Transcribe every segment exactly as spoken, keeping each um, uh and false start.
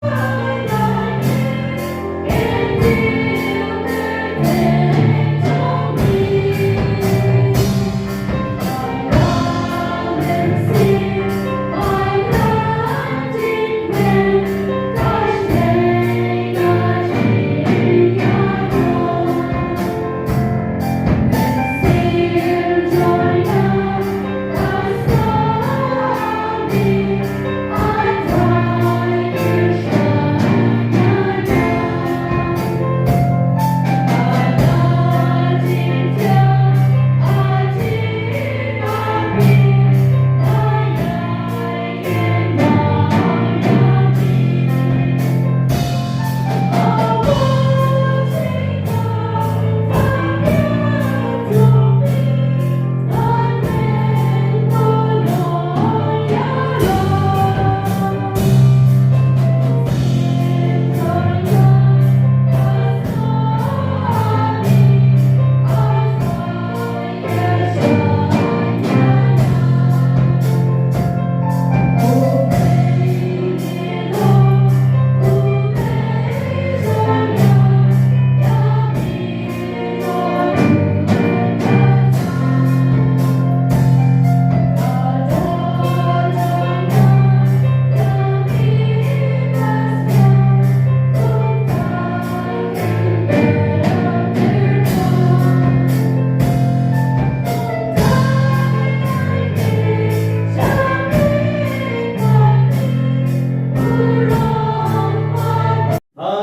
Ha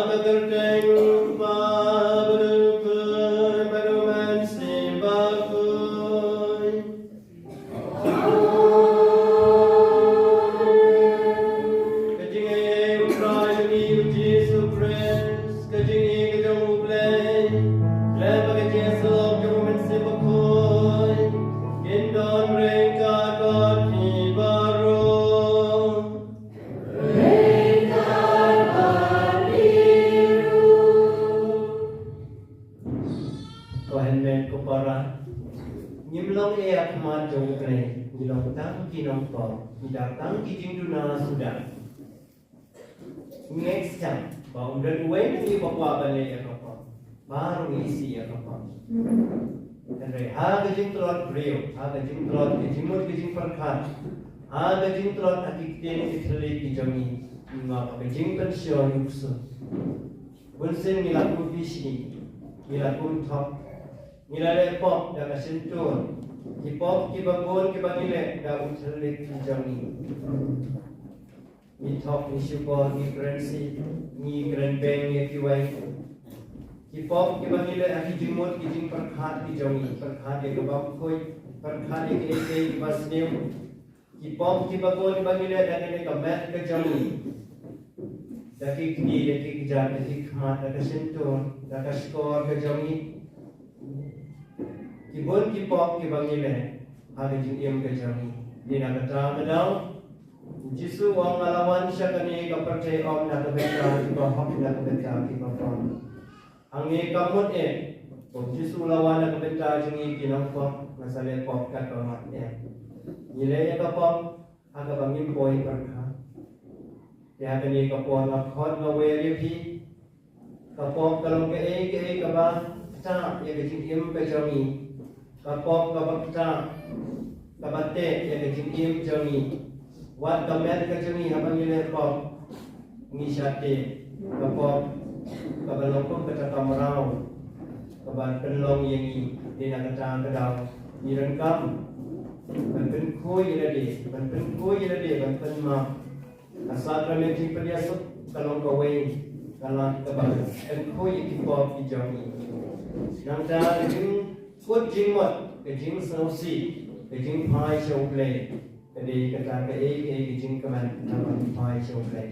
ka kyrteng u Kpa bad u Khun bad u Mynsiem Bakhuid. Ka jingaiei u Trai jong ngi u Jisu Khrist, ka jingïeit ka jong u Blei, lem bad ka jingïasyllok jong u Mynsiem Bakhuid, kin don ryngkat bad phi baroh. Ko hynmen ko para, ngim long ei ha khmat jong u Blei, ngi long tang ki nongpop, ngi da tang ki jingduna suda. Next time, ba un don uwei na ngi ba kwah ban leh ïa ka pop, baroh ngi isih ïa ka pop. Hynrei ha ka jingtlot briew, ha ka jingtlot, ka jingmut, ka jingpyrkhat, ha ka jingtlot ha ki ktien ki thylliej ki jong ngi, ngi map ha ka jingpynshoi u ksuid. Bunsien ngi la kum pishni, ngi la kum thok, ngi la leh pop da ka shyntur, ki pop kiba bun kiba ngi leh da u thylliej ki jong ngi. Ngi thok, ngi shukor, ngi kren sih, ngi kren beng ïa kiwei. Ki pop kiba ngi leh ha ki jingmut, ki jingpyrkhat ki jong ngi, pyrkhat ïa kaba khuid, pyrkhat ïa kiei kiei kiba sniew. Ki pop kiba bun kiba ngi leh da kane ka met ka jong ngi, da ki kti, da ki kjat, da ki khmat, da ka shyntur, da ka shkor ka jong ngi. Ki bun ki pop kiba ngi leh ha ka jingim ka jong ngi. Dei na kata ka daw u Jisu u ong, nga la wan sha kane ka pyrthei ym na ka bynta kiba hok, na ka bynta kiba pop. Hangne ka mut eh, u Jisu u la wan na ka bynta jong ngi ki nongpop, nga sa leh pop katba mat eh. Ngi leh ïa ka pop ha kaba ngim poi pyrkhat. Te ha kane ka por nga khot nga wer ïa phi. Ka pop ka long kaei kaei kaba ktah ïa ka jingim ka jong ngi. Ka pop kaba ktah, kaba teh ïa ka jingim jong ngi. Wat ka met ka jong ngi haba ngi leh pop, ngi shah teh. Ka pop kaba long kum kata ka mraw kaba pynlong ïa ngi. Dei na kata ka daw ngi donkam ban pynkhuid ïa lade, ban pynkhuid ïa lade, ban pynmap. Ka sakramen jingpynïasuk ka long kawei ka lad kaba pynkhuid ïa ki pop ki jong ngi. Nangta ka jingkut jingmut, ka jingsngewsih, ka jingphai sha U Blei, ka dei kata kaei kaei ka jingkmen kaba ngi phai sha U Blei.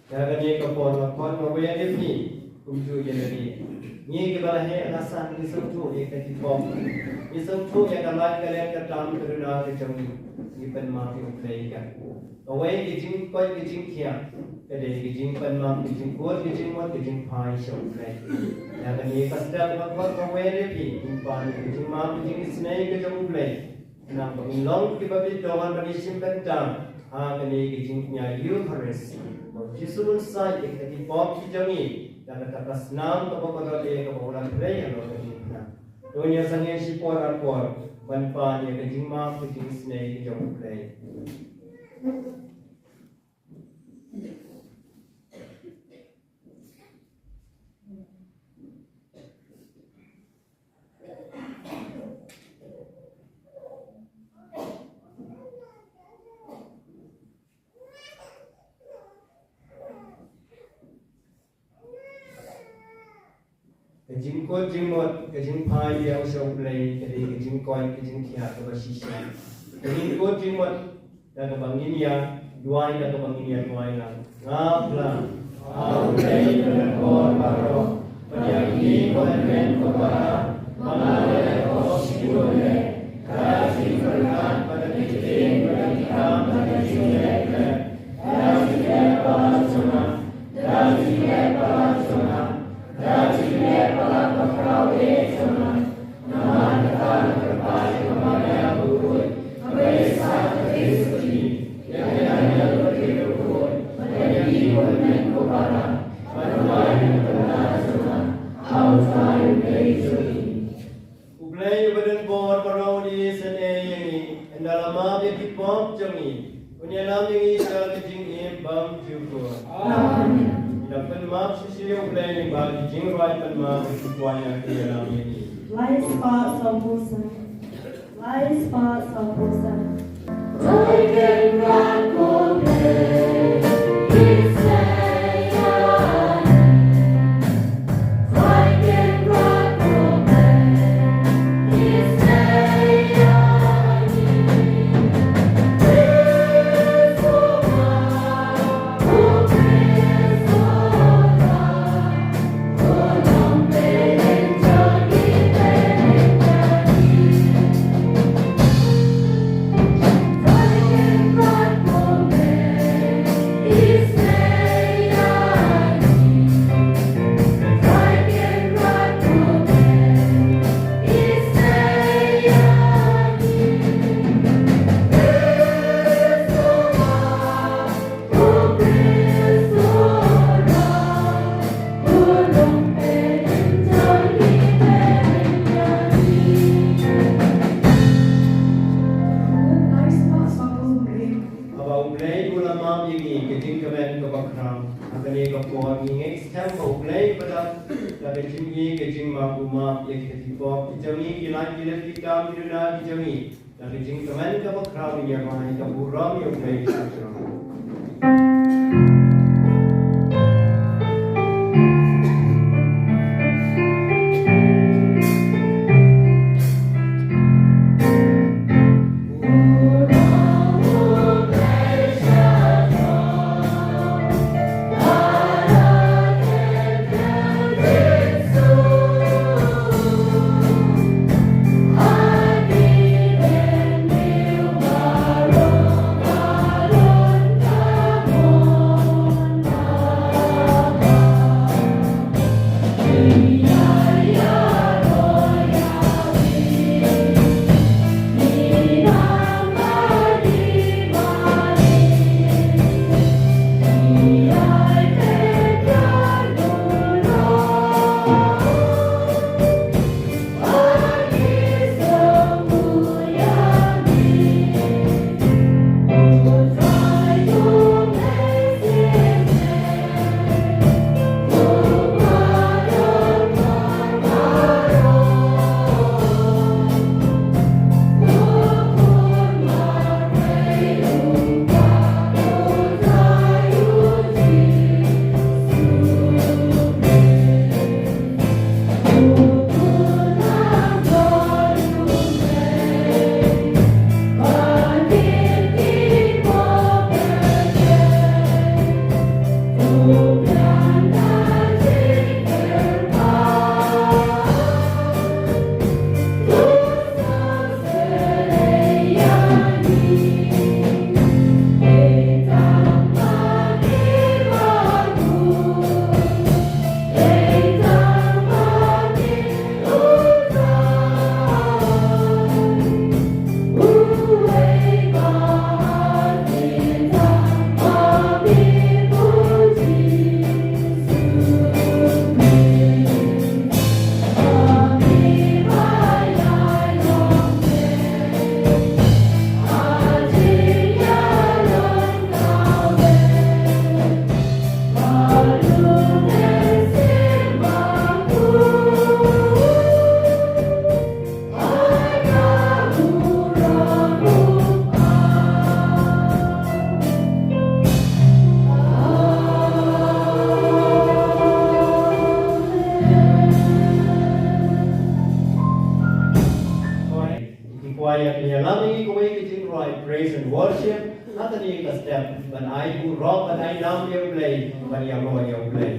Te ha kane ka por nga khot nga wer ïa phi kumjuh ïa lade. Ngi kiba la heh la san ngi sngewthuh ïa ka ki pop, ngi sngewthuh ïa ka lait ka let ka tam ka duna ka jong ngi. Ngi pynmap ïa U Blei ïa ka. Kawei ka jingkoit ka jingkhiah ka dei ka jingpynmap, ka jingkut, ka jingmut, ka jingphai sha U Blei. Te ha kane ka step nga khot nga wer ïa phi, ngin pan ïa ka jingmap, ka jingisynei ka jong U Blei. Nang ba ngin long kiba bit dohnud ban ïashim bynta ha kane ka jingkñia Eucharist. Jisu un sa ïa ka jingpop ki jong ngi da kata ka snam kaba kordor ïa kaba u la trei halor ka jingpynap. To ngin ïa sangeh shipor ar por ban pan ïa ka jingmap ka jingisynei ka jong U Blei. Ka jingkut jingmut, ka jingphai biang sha U Blei, ka dei ka jingkoit ka jingkhiah kaba shisha. Ka jingkut jingmut da kaba ngin ïa duwai, da kaba ngin ïa duwai lang. Nga phla, A U Blei ba don bor baroh, pynïaid ïa ngi ko hynmen ko para, ba ngi leh ko shibun leh, da ka jingpyrkhat bad ka jingïeit bad ka jingkam bad ka jingïeit leh, da ka jingleh palat jong nga, da ka jingleh palat jong nga, da ka jingleh palat bakhraw eh jong nga. Namar kata nga kyrpad ïa ka Maria bakhuid, kaba ïaisah ka Khrist ha ngi, ïa ka Daniel bakhuid bakhuid, bad ïa ngi ko hynmen ko para, ban duwai na ka bynta jong nga ha U Trai U Blei jong ngi. U Blei uba don bor baroh un ïasynei ïa ngi, ynda la map ïa ki pop jong ngi. Un ïalam ïa ngi sha ka jingim bymjukut. Amen. Ngi la pynmap shisha ïa U Blei lyngba ki jingrwai pynmap, ki kwah ïa ki ïalam ïa ngi. Lai spah sawphew san. Lai spah sawphew san. Haba U Blei u la map ïa ngi ka jingkmen kaba khraw, ha kane ka por ngi ngeit skhem ba U Blei ba dap da ka jingïeit ka jingmap u map ïa ki pop ki jong ngi, ki lait ki lem ki kam ki duna ki jong ngi. Da ka jingkmen kaba khraw ngi ïa rwai ka burom ïa U Blei Jisu Khrist. Worship, ha kane ka step, ban ai burom, ban ai nam ïa U Blei, ban ïaroh ïa U Blei.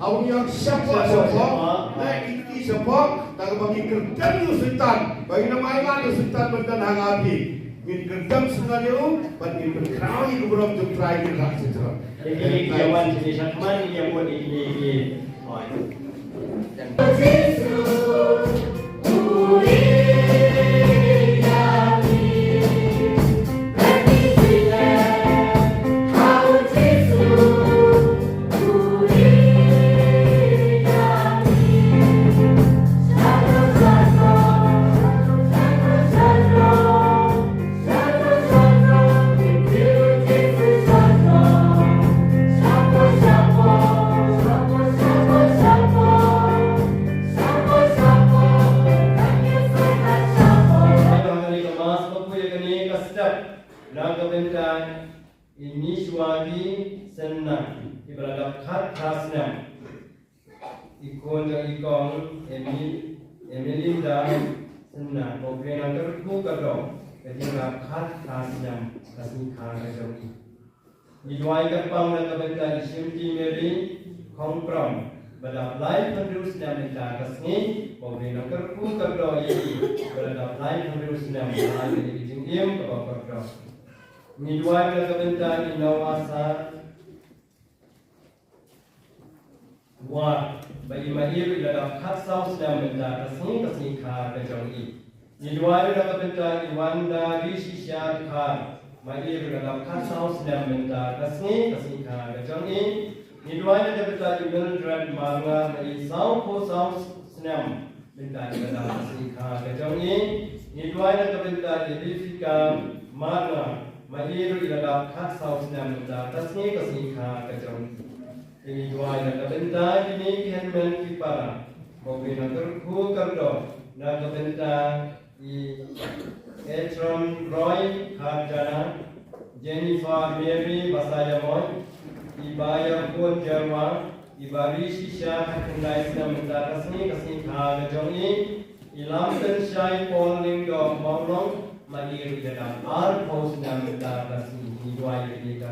Haba ngi ong shapoh, shapoh, eh, ki, ki shapoh, ta kaba ngi kyrdem ïa u Soitan, ba ngin ym ailad ïa u Soitan ban don ha nga phi. Ngin kyrdem sngewbha ïa u, bad ngin pynkhraw ïa ka burom jong u Trai, ngin rah sha jrong. Ïa kine ki ïa wan sha kine shakhmat, ïa wan ïa kine ki. Na ka bynta i Nishwagi Senna, iba la dap khatphra snem. I khun jong i kong Emi-, Emelinda Senna, ko Kren Angkyrkhu Kyrdoh, ka jinglap khatphra snem ka sngi kha ka jong i. Ngi duwai kyrpang na ka bynta i Shimti Mary Khongpram, ba dap laiphew hynriew snem mynta ka sngi, ko Kren Angkyrkhu Kyrdoh ïa i, ba dap laiphew hynriew snem, ba ai ïa i jingim kaba kordor. Ngi duwai na ka bynta i Nawasa War, ba i Mairu i la dap khatsaw snem mynta ka sngi ka sngi kha ka jong i. Ngi duwai ruh na ka bynta i Wanda Rishisha Dkhar, Mairu i la dap khatsaw snem mynta ka sngi ka sngi kha ka jong i. Ngi duwai na ka bynta i Mildred Marngar, ba i sawphew saw snem mynta i la dap ka sngi kha ka jong i. Ngi duwai na ka bynta i Rifika Marngar, Mairu i la dap khatsaw snem mynta ka sngi ka sngi kha ka jong i. Te ngi duwai na ka bynta kine ki hynmen ki para, ba U Blei un kyrkhu kyrdoh na ka bynta i Etron Roy Kharjana, Jennifer Mary Basaiawmoit, i Baïarkun Jyrwa, i Barishisha khatkhyndai snem mynta ka sngi ka sngi kha ka jong i, i Lamtynshai Paul Lyngdoh Mawlong, Mairu i la dap arphew snem mynta ka sngi. Ngi duwai ïa ki ka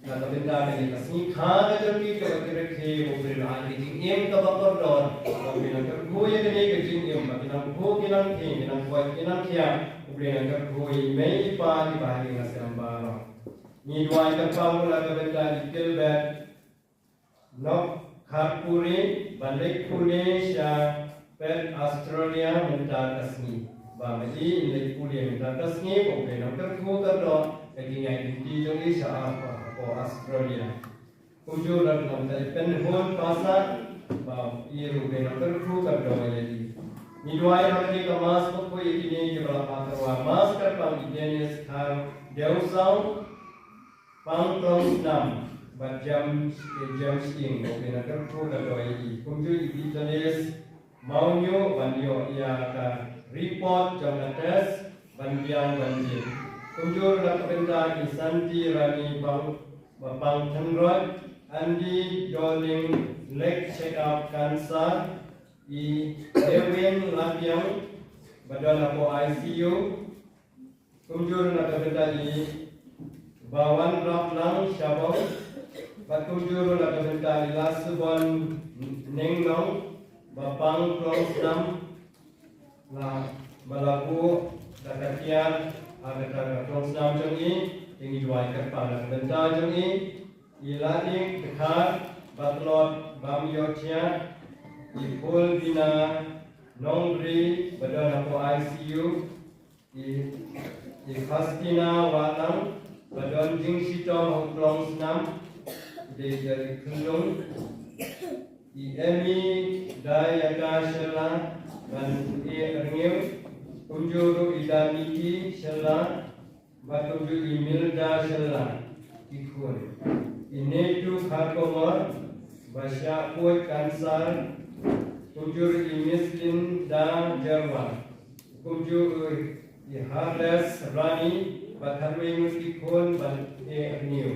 Na ka bynta kane ka sngi kha ka jong ki kaba ki rakhe, U Blei un ai ka jingim kaba kordor. Ba ki nang kyrkhu ïa kane ka jingim, ba ki nang khuid ki nang khih, ki nang koit ki nang khiah. U Blei un kyrkhu ïa i mei i pa kiba ha ïing ha sem baroh. Ngi duwai kyrpang ruh na ka bynta i Gilbert Nongkharpuri, ban leit pule sha Perth, Australia mynta ka sngi. Ba ma i in leit pule mynta ka sngi, ba U Blei un kyrkhu kyrdoh ïa ka jingïaid lynti jong i sha Perth hapoh Australia. Kumjuh ruh na ka bynta i Pynhun Passah, ba i ruh U Blei un kyrkhu kyrdoh ïa i. Ngi duwai ha kane ka Mass bakhuid ïa kine kiba la pha tyrwa Mass, kyrpang i Dennis Khardewsaw, Pangklongsnam, bad James, eh, James Ing, U Blei un kyrkhu kyrdoh ïa i. Kumjuh i Vitalis Mawñiuh, ban ïoh ïa ka report jong ka test, ban biang ban jied. Kumjuh na ka bynta i Santi Rani Pang, ba Pangthyndroit, Andy Doling, late check up cancer, i Edwin Lapiang, ba don hapoh I C U, Kumjuh ruh na ka bynta i Bawanraplang Shabong, bad kumjuh ruh na ka bynta i Lasubon Ningnong, ba Pangklongsnam, la, ba la buh da ka tiar ha kata ka klongsnam jong i. Te ngi duwai kyrpang na ka bynta jong i. I Lading Dkhar, Batlot Bamyochia, i Fulbina Nongri, ba don hapoh I C U, i, i Fastina Walang, ba don jingshitom ha u klong snam, i dei jar i khunlung, i Emi Dayaka Shylla, ban e rngiew, kumjuh ruh i Damiki Shylla, bad kumjuh i Milda Shylla, i khun. I Netu Kharkongor, ba shah puoit kansar, kumjuh i Mislin Da Jerwa, kumjuh i Hades Rani, bad khatwei ngut ki khun ban e rngiew.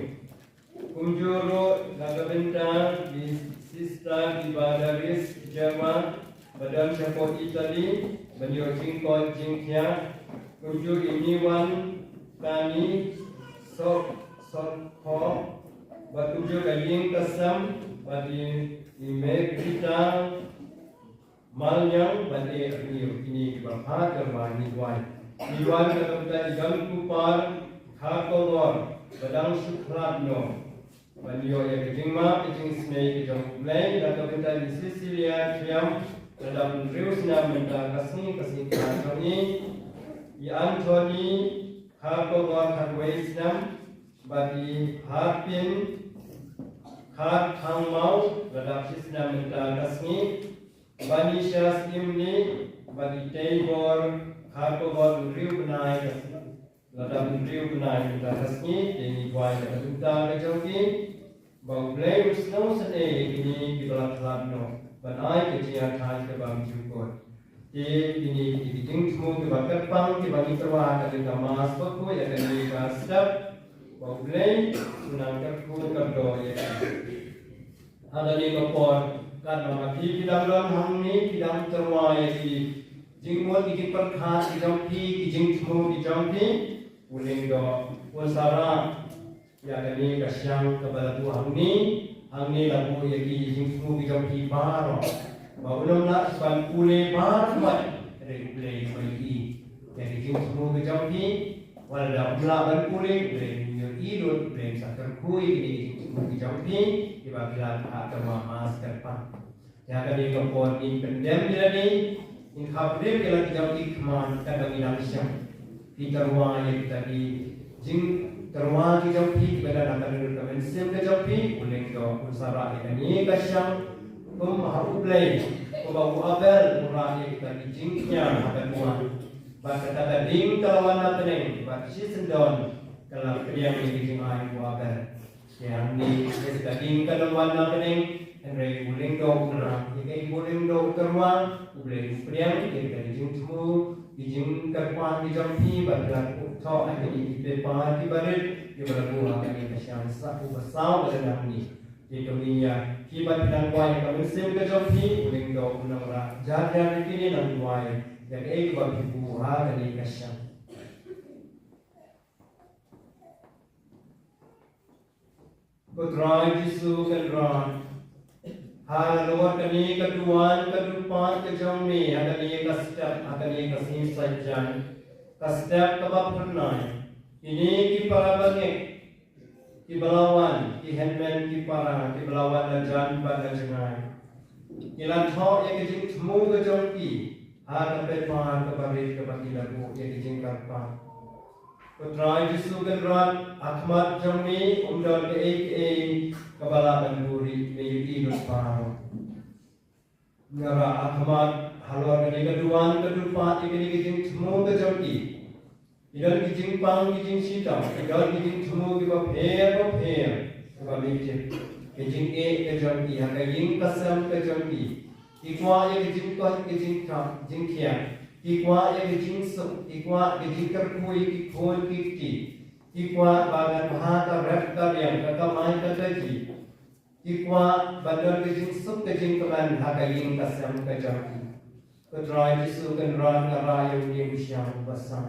Kumjuh ruh na ka bynta i Sister Ibadaris Jerwa, ba don shapoh Italy, ban ïoh jingkoit jingkhiah. Kumjuh i Miwan Kani Sok Sok Ho, bad kumjuh ka ïing ka sem, bad i, i Megrita Malnyang ban e rngiew. Kine kiba phah tyrwa ngi duwai. Ngi duwai ka bynta i Don Kupar Kharkongor, ba dang shu khlad noh. Ban ïoh ïa ka jingmap ka jingisynei ka jong U Blei, na ka bynta i Cecilia Thiam, ba dang hynriew snem mynta ka sngi, ka sngi khlad jong ngi. I Anthony Kharkongor khatwei snem, bad i Harpin Kharthangmau, ba dang shi snem mynta ka sngi. Banisha Stimli, bad i Teibor Kharkongor hynriew bnai ka sngi. Lada hynriew bnai mynta ka sngi, te ngi duwai na ka bynta ka jong ki. Ba U Blei un sngewsynei ïa kine kiba la khlad noh, ban ai ka jingïathait kaba mjukut. Te kine ki jingthmu kiba kyrpang kiba ngi tyrwa ha kane ka Mass bakhuid, ha kane ka step. Ba U Blei un nang kyrkhu kyrdoh ïa ki. Ha kane ka por, katba ma phi phi dang don hangne, phi dang tyrwa ïa ki jingmut ki jingpyrkhat ki jong phi, ki jingthmu ki jong phi, U Lyngdoh un sa rah ïa kane ka shiang kaba la buh hangne. Hangne la buh ïa ki jingthmu ki jong phi baroh. Ba un ym lah ban pule baroh, hynrei U Blei un ïohi ïa ki jingthmu ki jong phi. Wat lada um lah ban pule, U Blei un ïohi lut, U Blei un sa kyrkhu ïa kine ki jingthmu ki jong phi, kiba phi la phah tyrwa Mass kyrpang. Ïa kane ka por ngin pyndem ïa lade, ngin khapbriew ïa la ki jong ki khmat, katba ngi dang shem. Phi tyrwa ïa kita ki jingtyrwa ki jong phi, kiba don ha ka dohnud ka mynsiem ka jong phi, U Lyngdoh un sa rah ïa kane ka shiang kum ha U Blei, kumba u Abel u rah ïa kita ki jingkñia ha ka duwan. Bad kata ka ding ka la wan na bneng, bad shisyndon ka la pdiang ïa ki jingai u Abel. Te hangne, ïa kata ka ding ka la wan na bneng, hynrei U Lyngdoh u rah ïa kaei ba U Lyngdoh u tyrwa. U Blei u pdiang ïa kata ka jingthmu, ki jingkyrpang ki jong phi, bad ka la thoh ha kine ki paper kiba rit, kiba la buh ha kane ka shiang sah uba saw ba la dang ni. Te to ngin ïa, phi bad phi nang duwai ïa ka mynsiem ka jong phi, U Lyngdoh un nang rah jar jar ïa kine, nang duwai ïa kaei kaba phi buh ha kane ka shiang. Ko Trai Jisu Kynrad, halor kane ka duwan ka dupat ka jong me ha kane ka step, ha kane ka sngi Saitjaiñ, ka step kaba phyrnai, kine ki para bangeit kiba la wan, ki hynmen ki para kiba la wan la jan bad la jngai, ki la thoh ïa ka jingthmu ka jong ki ha ka paper kaba rit kaba ki la buh ïa ka jingkyrpad. Ko Trai Jisu Kynrad, ha khmat jong me um don kaei kaei kaba lah ban buhrieh, me ïohi lut baroh. Nga rah ha khmat halor kane ka duwan ka dupat ïa kine ki jingthmu ka jong ki. Ki don ki jingpang ki jingshitom, ki don ki jingthmu kiba pher bapher, kiba me tip. Ki jingeh ka jong ki ha ka ïing ka sem ka jong ki. Ki kwah ïa ki jingkoit ki jingkam, jingkhiah. Ki kwah ïa ki jingsuk, ki kwah ki jingkyrkhu ïa ki khun ki kti. Ki kwah ba ngan bha ka rep ka riang, ka kamai ka kajih. Ki kwah ban don ka jingsuk ka jingkmen ha ka ïing ka sem ka jong ki. Ko Trai Jisu Kynrad, nga rah ïa une u shiang uba saw.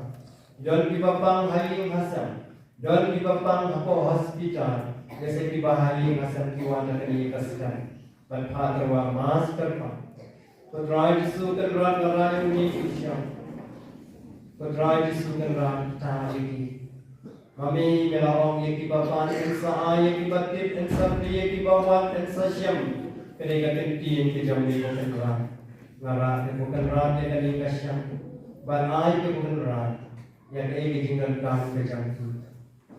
Don kiba pang ha ïing ha sem, don kiba pang hapoh hospital, ïa sa kiba ha ïing ha sem ki wan ha kane ka step ban phah tyrwa Mass kyrpang. Ko Trai Jisu Kynrad, nga rah ïa une u shiang. Ko Trai Jisu Kynrad, tah ïa ki. Mami, me la ong ïa kiba pan yn sa ai, ïa kiba tip yn sa plie, ïa kiba wad yn sa shem. Kane ka ktien ka jong me ko Kynrad. Nga rah ko Kynrad ïa kane ka shem ban ai ko Kynrad ïa kaei ka jingdonkam ka jong ki.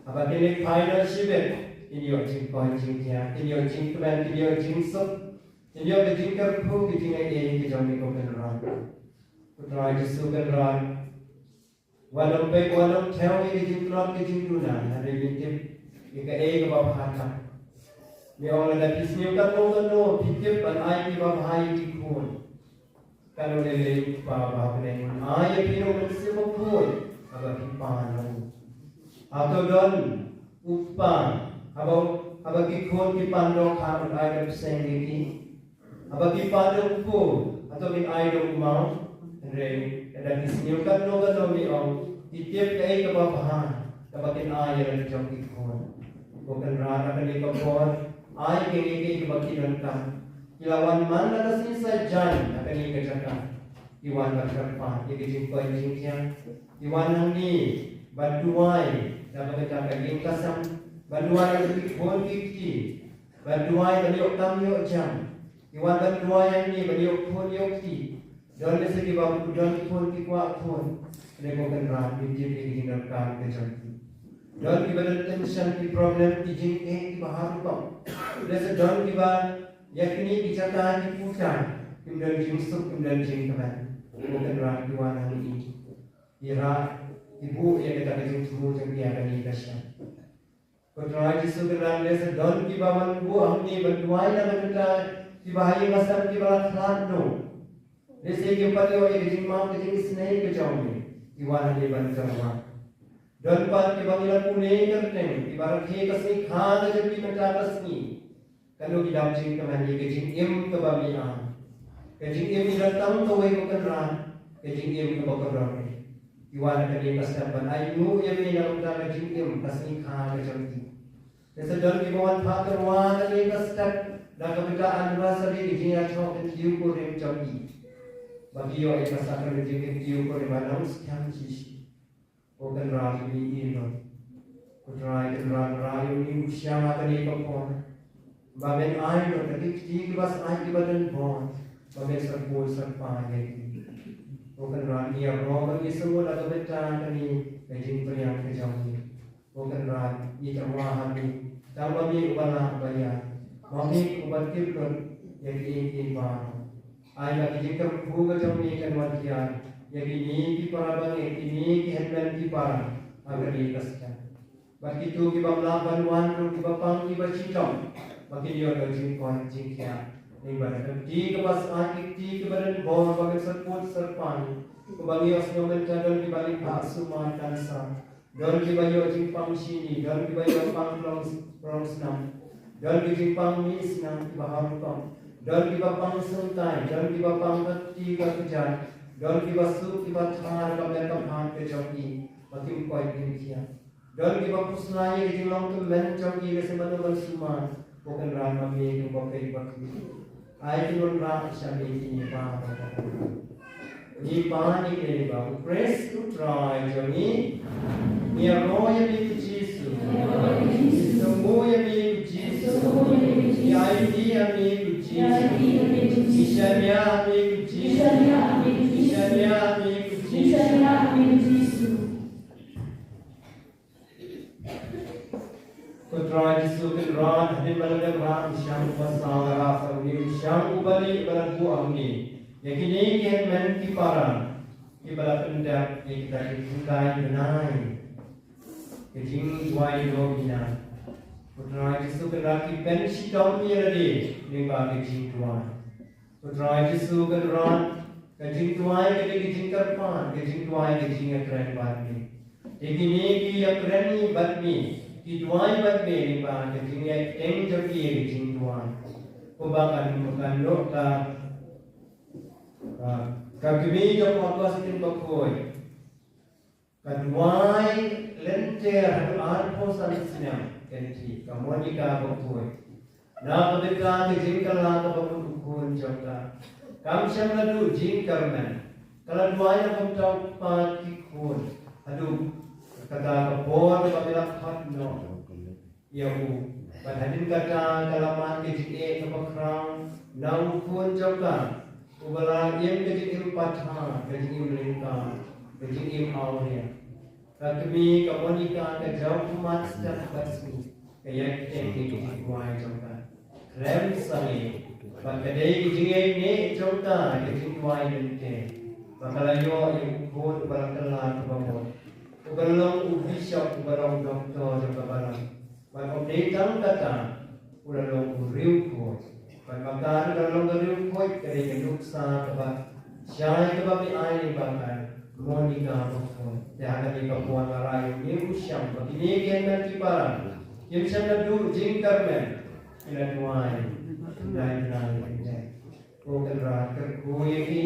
Haba kin leit phai noh shibit, kin ïoh jingkoit jingkhiah, kin ïoh jingkmen, kin ïoh jingsuk, kin ïoh ka jingkyrkhu, ka jingaiei ka jong me ko Kynrad. Ko Trai Jisu Kynrad, wat nym peit, wat nym thew ïa ka jingtlot ka jingduna, hynrei me tip ïa kaei kaba bha tam. Me ong lada phi sniew katno katno, phi tip ban ai kiba bha ïa ki khun. Katno lei lei u kpa ba ha bneng un ai ïa phi ruh u Mynsiem Bakhuid haba phi pan noh. Hato don u kpa haba, haba ki khun ki pan dohkha un ai da u bseiñ ïa ki? Haba ki pan da u kpu, hato kin ai da u maw? Hynrei lada ki sniew katno katno, me ong, ki tip kaei kaba bha kaba kin ai ïa la ki jong ki khun. Ko Kynrad, ha kane ka por, ai ïa kaei kaei kaba ki donkam. Ki la wan man la ka sngi saitjaiñ ha kane ka jaka. Ki wan ban kyrpad ïa ka jingkoit jingkhiah. Ki wan hangne ban duwai da kata ka ïing ka sem, ban duwai ïa ki khun ki kti, ban duwai ban ïoh kam ïoh jam. Ki wan ban duwai hangne ban ïoh khun ïoh kti. Don lehse kiba don khun, ki kwah khun. Hynrei ko Kynrad, me tip ïa ka jingdonkam ka jong ki. Don kiba don tension, ki problem, ki jingeh kiba ha rukom. Lehse don kiba ïa kine ki jaka ki puta, kim don jingsuk, kim don jingkmen. Ko Kynrad, ki wan hangne, ki rah, ki buh ïa kata ka jingthmu jong ki ha kane ka shnong. Ko Trai Jisu Kynrad, lehse don kiba wan buh hangne ban duwai na ka bynta kiba ha ïing ha sem kiba la khlad noh. Lehse kim pat ïoh ïa ka jingmap ka jingisynei ka jong me, ki wan hangne ban kyrpad. Don pat kiba ngi la pule kyrteng, kiba rakhe ka sngi kha ka jong ki mynta ka sngi. Katno ki dap jingkmen ïa ka jingim kaba me ai. Ka jingim ngi don tang kawei ko Kynrad, ka jingim kaba kordor. Ki wan ha kane ka step ban ainguh ïa me na ka bynta ka jingim ka sngi kha ka jong ki. Lehse don kiba wan phah tyrwa ha kane ka step na ka bynta anniversary ka jingïathoh kyntiew kurim jong ki. Ba ki ïoh ïa ka sakrament jingkyntiew kurim ba nongskhem shisha. Ko Kynrad, me ïehnoh. Ko Trai Kynrad, rah ïa une u sha ha kane ka por. Ba men ai noh ïa ki kti kiba sah kiba don bor. Ba men syrpud syrpai ïa ki. Ko Kynrad, ngi ïaroh ba ngi sngewbha la ka bynta kane ka jingpyrshang ka jong ngi. Ko Kynrad, ngi tyrwa ha me. Tang ma me uba lah uba ïaid. Ma me uba tip lut ïa kiei kiei baroh. Ai ba ki jingkyrkhu ka jong me kan wan hiar ïa kine ki para bangeit, ïa kine ki hynmen ki para ha kane ka step. Bad kito ki bym lah ban wan ruh, kiba pang kiba shitom, ba kin ïoh da ka jingkoit jingkhiah. Lyngba da ka kti kaba sah, ki kti kiba don bor, ba kin syrpud syrpai. Kumba ngi ïohsngew mynta, don kiba lyngba sumar, cancer. Don kiba ïoh jingpang shini, don kiba ïoh pang plongsnam, don ki jingpang mih snam kiba ha rukom, don kiba pang sngewtai, don kiba pang ka kti ka kjat, don kiba suk kiba thar ka met ka phad ka jong ki ba kim koit kim khiah. Don kiba pyrshah ïa ka jinglong tymmen jong ki, lehse mano ban sumar, ko Kynrad, ma me kumba peit bad ki. Ai ki nongrah sha me kine baroh. Ngi pan ïa kine ba u Khrist u Trai jong ngi. Ngi ïaroh ïa me ko Jisu. Ngi sngewbha ïa me ko Jisu. Ngi aiti ïa me ko Jisu. Ngi shaniah ïa me ko Jisu. Ngi shaniah ïa me ko Jisu. Ko Trai Jisu Kynrad, hadien ba la dep rah u shang uba saw, la rah sa une u shang uba lieh ba la buh hangne ïa kine ki hynmen ki para kiba la pyndep ïa kita ki kynthei bnai, ka jingduwai dohnud. Ko Trai Jisu Kynrad, ki pynshitom ïa lade lyngba ka jingduwai. Ko Trai Jisu Kynrad, ka jingduwai ka dei ka jingkyrpad, ka jingduwai ka jingïakren bad me. Te kine ki ïakren bad me, ki duwai bad me lyngba ka jingïaid bteng jong ki ïa ka jingduwai. Kumba kan, kan ïoh ka, ah, ka kmie jong u Augustine Bakhuid. Ka duwai lynter haduh arphew san snem, kynthei ka Monica Bakhuid. Na ka bynta ka jingkylla kaba mut u khun jong ka. Kam shym la duh jingkyrmen. Ka la duwai na ka bynta u kpa ki khun. Haduh Kata ka por ba ka la khot noh ïa u, bad hadien kata ka la mad ka jingeh kaba khraw na u khun jong ka, uba la im ka jingim pathar, ka jingim lyngkar, ka jingim awria. Ka kmie ka Monica ka jaw pummat step bad sngi, ka ïaid bteng ïa ki jingduwai jong ka. Khlem sangeh, ba ka dei ka jingïaineh jong ka, ka jingduwai lynter, ba ka la ïoh ïa u khun uba la kylla kaba mut, uba long u bishop, uba long doktor jong ka balang. Bad ym dei tang kata, u la long u riewkhuid. Bad ba ka la long u riewkhuid, ka dei ka nuksa kaba shai kaba phi ai lyngba ka Monica bakhuid. Te ha kane ka por nga rai ïa u shang ba kine ki hynmen ki para kim shym la duh jingkyrmen, ki la duwai. Duwai, duwai, duwai. Ko Kynrad, kyrkhu ïa ki,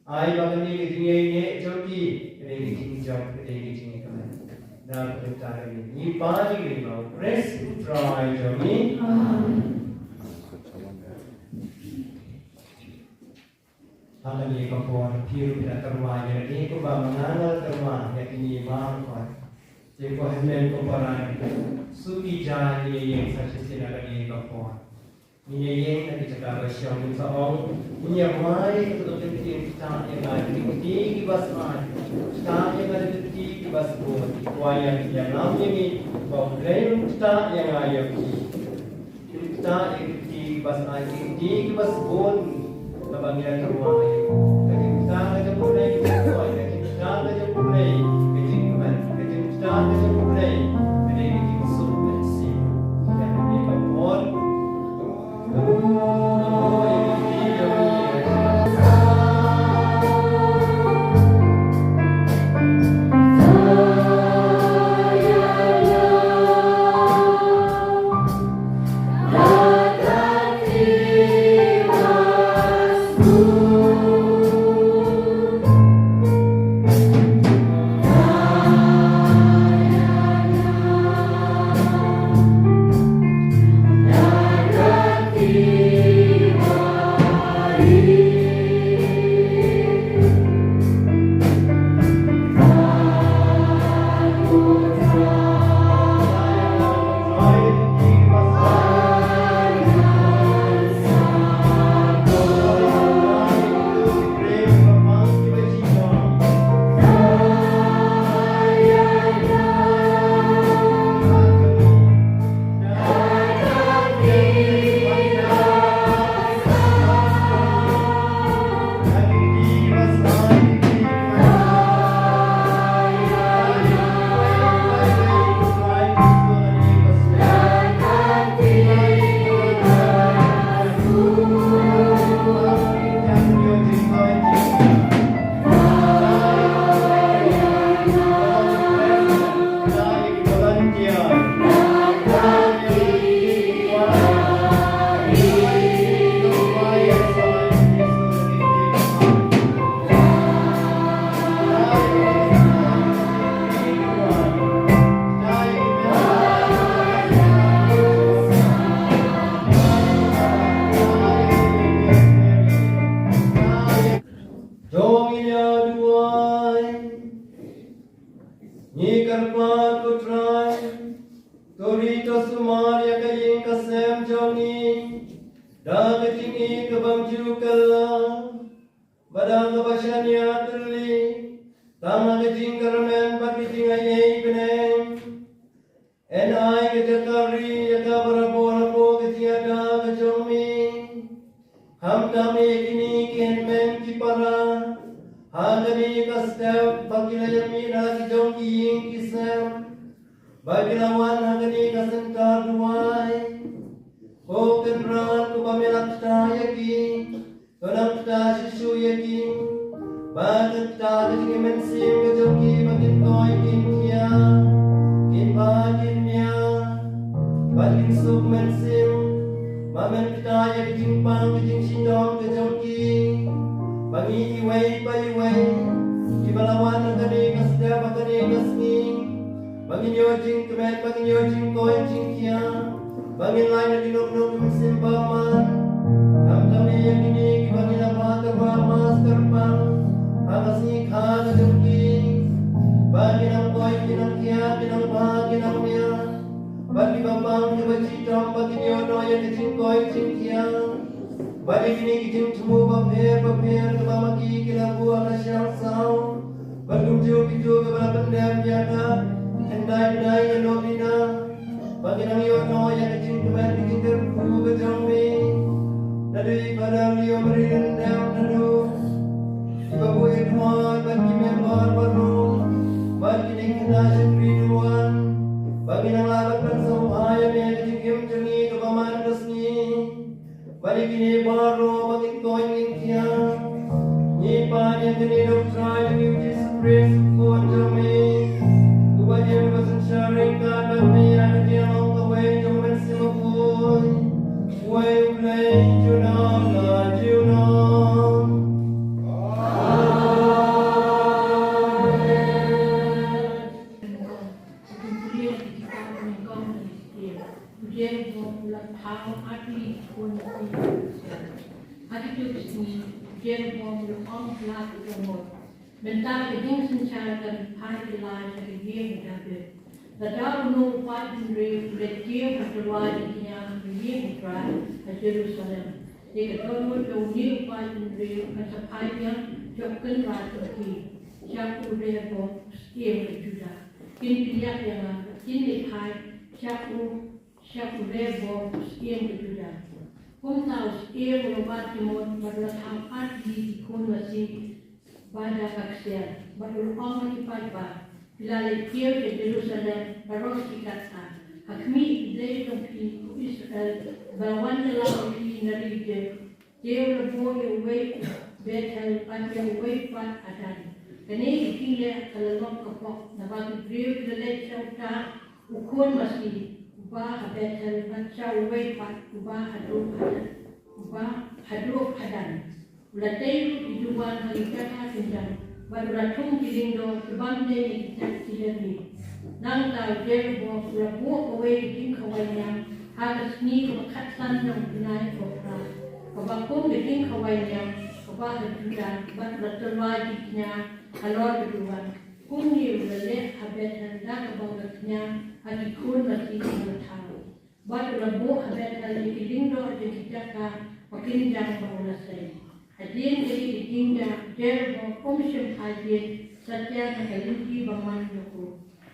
ai ba kane ka jingïaineh jong ki ka dei ka jingjop, ka dei ka jingkmen. Da ka bynta kane ngi pan ïa ki lyngba U Khrist U Trai jong ngi. Amen. Ha kane ka por phi ruh phi la tyrwa ïa lade kumba ma nga nga la tyrwa ïa kine baroh. Te ko hynmen ko para, suki ja ïa ïing sa shisien ha kane ka por. Ngin ïa ïeng na ki jaka ba shisha, ngin sa ong, ngin ïa rwai katto katne ktien, ktah ïa nga da ki kti kiba shai, ktah ïa nga da ki kti kiba sbun. Rwai ïa, ïalam ïa ngi, ba U Blei un ktah ïa nga ïa phi. Ktah ïa ki kti kiba shai, ki kti kiba sbun, kaba ngi ïa rwai. Ka jingktah ka jong U Blei, ka jingktah ka jong U Blei, ka jingkmen, ka jingktah ka jong U Blei, ka dei ka jingsuk mynsiem. Ïa kane ka por, To ngin ïa duwai. Ngi kyrpad ko Trai, to ri to sumar ïa ka ïing ka sem jong ngi da ka jingïeit ka bym ju kylla, bad da kaba shaniah tylli, tang ha ka jingkyrmen bad ka jingaiei bneng. Yn ai ka jaka ri ïa ka barabor hapoh ka jingïada ka jong me. Khamtam ïa kine ki hynmen ki para ha kane ka step ba ki la ïa mih na la ki jong ki ïing ki sem, ba ki la wan ha kane ka center duwai. Ko Kynrad, ko ba me la ktah ïa ki, to nang ktah shuh shuh ïa ki. Ba ktah ka jingim mynsiem ka jong ki, ba kin koi kin thiah, kin bha kin miat, ba kin suk mynsiem. Ba men ktah ïa ka jingpang ka jingshitom ka jong ki. Ba ngi iwei pa iwei kiba la wan ha kane ka step, ha kane ka sngi, ba ngin ïoh jingkmen, ba ngin ïoh jingkoi jingkhiah, ba ngin lait na ki nuknuk ki mynsiem bymman. Khamtam ïa kine kiba ngi la pyntrei master pang ha ka sngi kha ka jong ki, ba ngin ïoh koi ki nongkhiah, ki nongpha, ki nongmiat, bad kiba pang, kiba shitom, ba kin ïoh noh ïa ka jingkoit jingkhiah. Bad ïa kine ki jingthmu bapher bapher kiba ma ki ki la buh ha ka shiang saw, bad kumjuh kito kiba la pyndep ïa ka khyndai bnai ïa lok lina, ba kin nang ïoh noh ïa ka jingkmen ka jingkyrkhu ka jong me. Naduh i Father Leo Marie Lyngdoh, naduh i Babu Edward bad ki member baroh, bad kine ki khynnah shakri ruh, ba kin nang lah ban pynsngewbha ïa me ha ka jingim jong ngi kaba man ka sngi. Bad ïa kine baroh ba ngin koit ngin khiah, ngi pan ïa kane da U Trai jong ngi U Jisu Khrist U Khun jong me, uba ïeit uba synshar ryngkat bad me ha ka jinglong kawei jong U Mynsiem Bakhuid, uwei U Blei junom la junom. Amen. U Jeroboam u la thaw artylli ki khun masi. Ha kito ki sngi, u Jeroboam u la ong ha la ka jong u, mynta ka jingsynshar ka la phai kylla sha ka ïing u Dabid. Lada uno u paid bynriew u leit kiew ha ka tyrwa jingkñia ha ka ïing U Trai ha Jerusalem, te ka dohnud jong une u paid bynriew kan sa phai biang jop kynrad ïa ki sha u Rehoboam u syiem ka Judah. Kin pynïap ïa nga, kin leit phai sha u, sha u Rehoboam u syiem ka Judah. Kumta u syiem u la wad jingmut bad u la thaw artylli ki khun masi ba da ka ksiar, bad u la ong ha ki paidbah, phi la leit kiew sha Jerusalem baroh shi katta, ha khmih, ki blei jong phi u Israel, ba la wan kylla ïa phi na ri Ijipt, te u la buh ïa uwei Bethel bad ïa uwei pat u Dan. Kane ka jingleh ka la long ka pop, naba ki briew ki la leit sha uta u khun masi uba ha Bethel bad sha uwei pat uba haduh ha Dan, uba haduh ha Dan. U la tei ruh ki duwan ha ki jaka kynjang, bad u la thung ki lyngdoh ki bym dei ïa ki jait ki lynti. Nangta u Jeroboam u la buh kawei ka jingkhawai niam ha ka sngi kaba khatsan jong u bnai Ophrah, kaba kum ka jingkhawai niam kaba ha Judah, bad u la tyrwa jingkñia halor ka duwan. Kumne u la leh ha Bethel da kaba u la kñia ha ki khun masi kiba la thaw. Bad u la buh ha Bethel ïa ki lyngdoh jong ki jaka ba kynjang ba u la sei. Hadien kane ka jingjia u Jeroboam um shym phai bieit satia na ka lynti ba man jong u.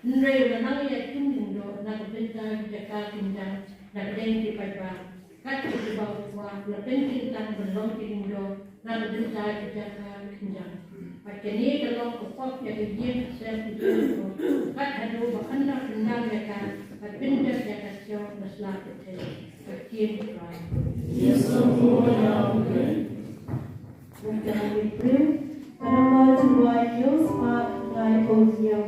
Hynrei u la nang ïaid kum lyngdoh na ka bynta ki jaka kynjang na pdeng ki paidbah, kat kaba u kwah u la pynkyntang ban long ki lyngdoh na ka bynta ki jaka kynjang. Bad kane ka long ka pop ïa ka ïing ka sem u Jeroboam, kat haduh ba yn nang pyndam ïa ka, bad pynjot ïa ka sha u na sla pyrthei. Ka ktien U Trai. Ïa sngewbha ïa U Blei. Nangta ngi pyrshang ka namba jingrwai hynñiew spah khyndai phew hynñiew.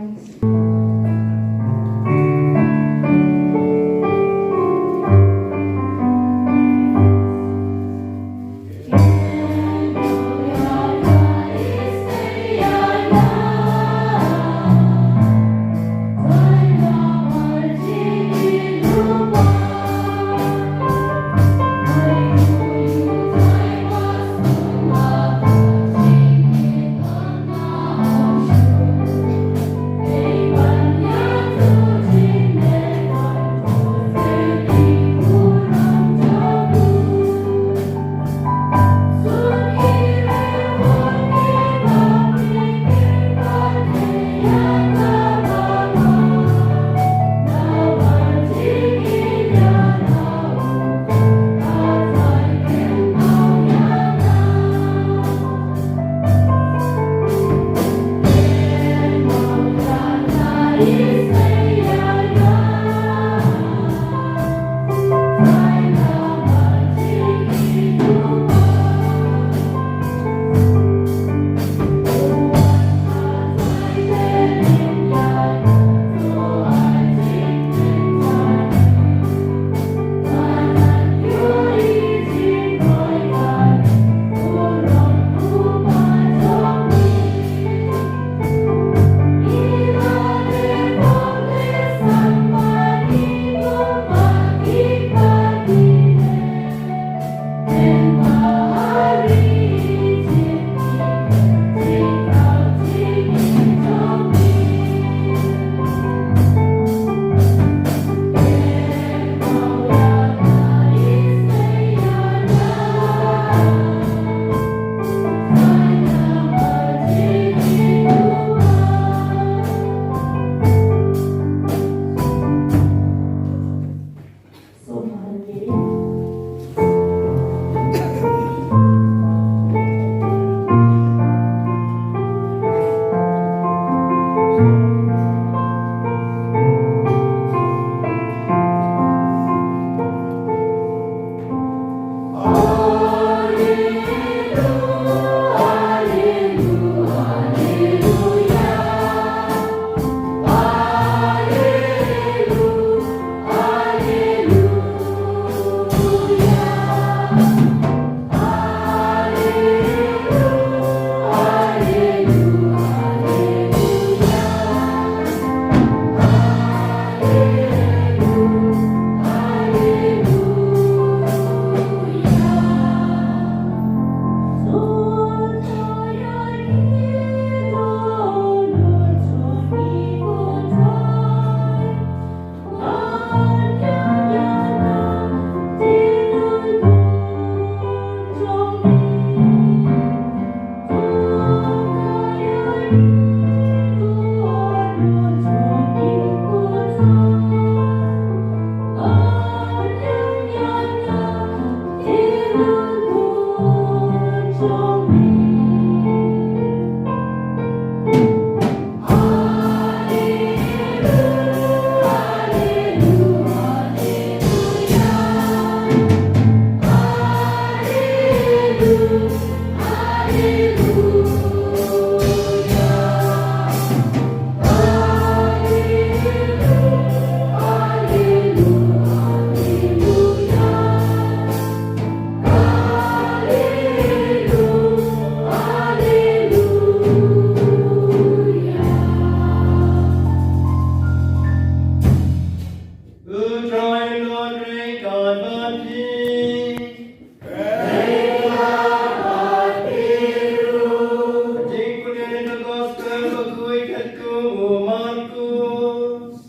Katkum u Markus.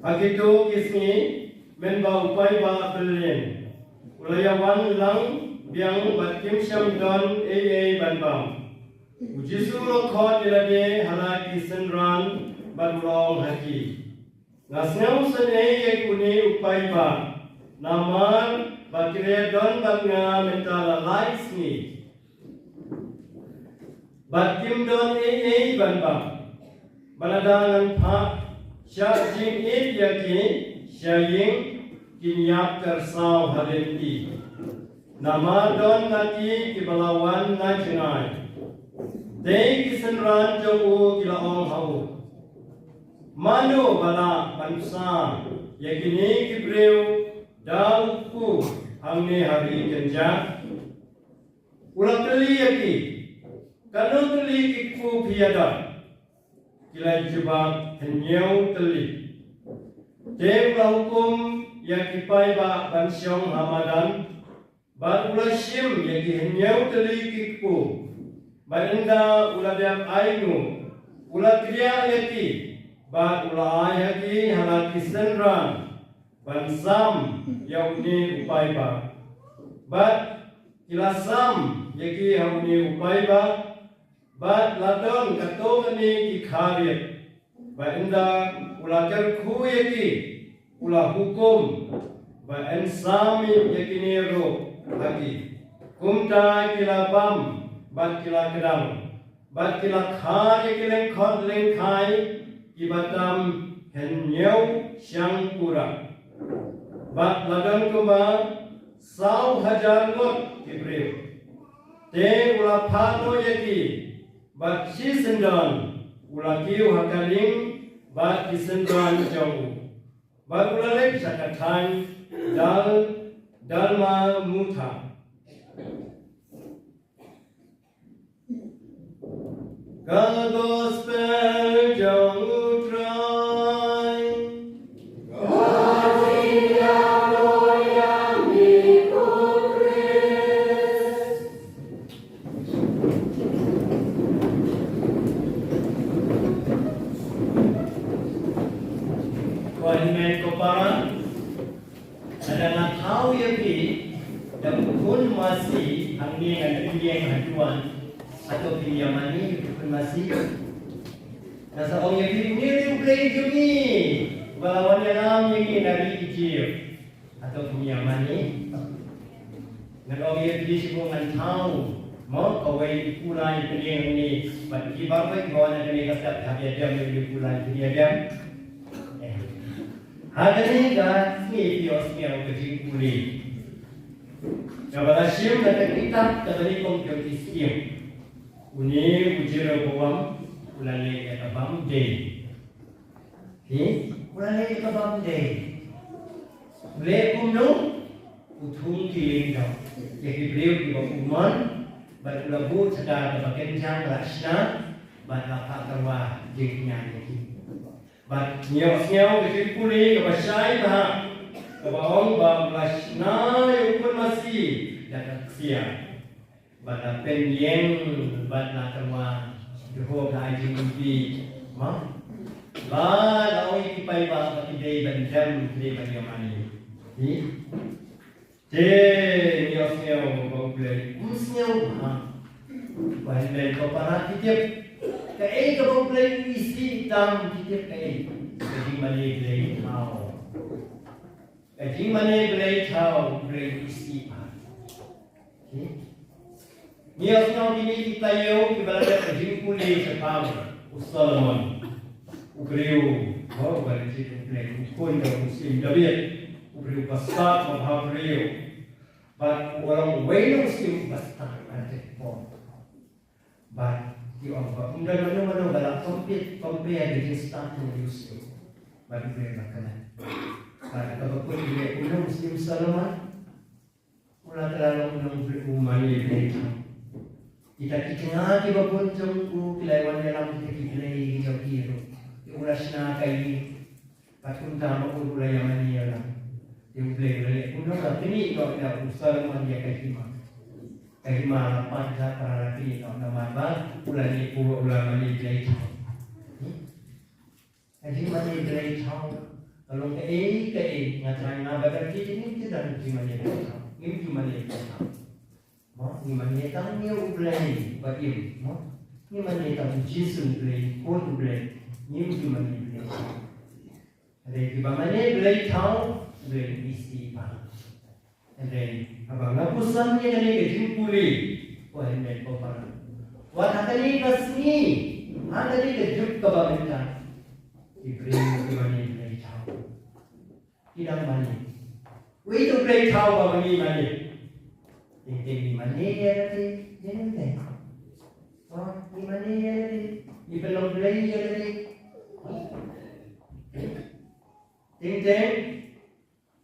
Ha kito ki sngi, mynba u paidbah byllien u la ïawan lang biang bad kim shym don ei ei ban bam, u Jisu u la khot ïa lade ha la ki synran bad u la ong ha ki, Nga sngewsynei ïa une u paidbah, namar ba ki la don bad nga mynta la lai sngi bad kim don ei ei ban bam. Bad lada ngan phah sha jingïeit ïa ki sha ïing, kin ïap kyrsaw hadien i. Namar don na ki kiba la wan na jngai. Te ki synran jong u ki la ong ha u, Mano ba lah ban sam ïa kine ki briew da u kpu hangne ha ri kynjah? U la kylli ïa ki, Katno tylli ki kpu phi ïada? Ki la jubab, Hynñiew tylli. Te u la hukum ïa ki paidbah ban shong ha madan, bad u la shim ïa ki hynñiew tylli ki kpu. Bad ynda u la dep ainguh, u la kdiah ïa ki, bad u la ai ha ki ha la ki synran ban sam ïa une u paidbah. Bad ki la sam ïa ki ha une u paidbah, bad la don katto katne ki khariat. Bad ynda u la kyrkhu ïa ki, u la hukum, bad yn sam ïa kine ruh ha ki. Kumta ki la bam bad ki la kdang, bad ki la khar ïa ki lyngkhot lyngkhai kiba tam hynñiew shang pura. Bad la don kumba saw hajar ngut ki briew. Te u la phah noh ïa ki bad shisyndon u la kiew ha ka lieng bad ki synran jong u. Bad u la leit sha ka thaiñ Dal, Dalmanutha. Ka gospel jong u Trai. Ko hynmen ko para, lada nga thaw ïa phi da u khun masi hangne, ngan pynïeng ha duwan, hato phin ïa mane ïa u khun masi? Nga sa ong ïa phi, une u dei u Blei jong ngi, uba la wan ïalam ïa ngi na ri Ijipt. Hato phin ïa mane? Ngan ong ïa phi, shu ngan thaw, mo, kawei u khun lai pynïeng hangne, bad ki baroh kiba wan ha kane ka step hap ïa dem ïa u khun lai pynïeng dem. Eh. Ha kane ka sngi phi ïohsngew ka jingpule kaba la shim na ka kitab Kaba Nyngkong jong ki Syiem. Une u Jeroboam u la leh ïa ka bam dei. Phi, u la leh ïa ka bam dei. U leh kumno? U thung ki lyngdoh ïa ki briew kiba u mon, bad u la buh sha ka kaba kynjang la shna, bad la phah tyrwa jingkñia ïa ki. Bad ngi ïohsngew ka jingpule kaba shai bha, kaba ong ba u la shna ïa u khun masi da ka ksiar. Bad la pynïeng, bad la tyrwa, Jehobah ai jingmut. Ma? Ba la ong ïa ki paidbah ba ki dei ban dem, ki dei ban ïa mane. Hi? Te ngi ïohsngew ba U Blei um sngew bha. Ba hynmen ko para, ki tip kaei kaba U Blei u isih tam, ki tip kaei? Ka jingmane Blei thaw. Ka jingmane Blei thaw, Blei isih bha. Okay. Ngi ïohsngew kine ki taïew kiba la dep ka jingpule shaphang u Solomon. U briew, ho, uba la jied U Blei, u khun jong u Syiem David. U briew ba stad, ba bhabriew. Bad u long uwei na u syiem ba stad ha ka por. Bad ki ong ba ym don mano mano ba lah compete, compare ka jingstad jong u Yusuf bad u briew ba kmen. Bad kaba kut ïa u nongshun Solomon, u la kylla long u nongmane Blei thaw. Kita ki tnga kiba bun jong u ki la wan ïalam kita ki blei jong ki ruh. Te u la shna ka ïing. Bad kumta ma u ruh u la ïamane ïa la. Te u Blei u la leh kumno, u la pyni noh ïa u Solomon ïa ka hima. Ka hima la pait, la para la pyni noh namar ba u la leh, u la mane Blei thaw. Hmm? Ka jingmane Blei thaw ka long kaei kaei, nga trai nga ba dang ki jingim ki dang jingmane Blei thaw. Ngim jingmane Blei thaw. Mo, ngi mane tang ïa u Blei ba im, mo. Ngi mane tang ïa u Jisu u Blei, u Khun u Blei. Ngim jingmane Blei thaw. Hynrei kiba mane Blei thaw, Blei isih ba. Hynrei haba nga pyrshang ïa kane ka jingpule, ko hynmen ko para, wat ha kane ka sngi, ha kane ka juk kaba mynta, ki briew ki mane Blei thaw. Ki dang mane. Wei u Blei thaw ba ngi mane. Teng teng ngi mane ïa lade, ïa lade. Oh, ngi mane ïa lade. Ngi pynlong Blei ïa lade. Teng teng.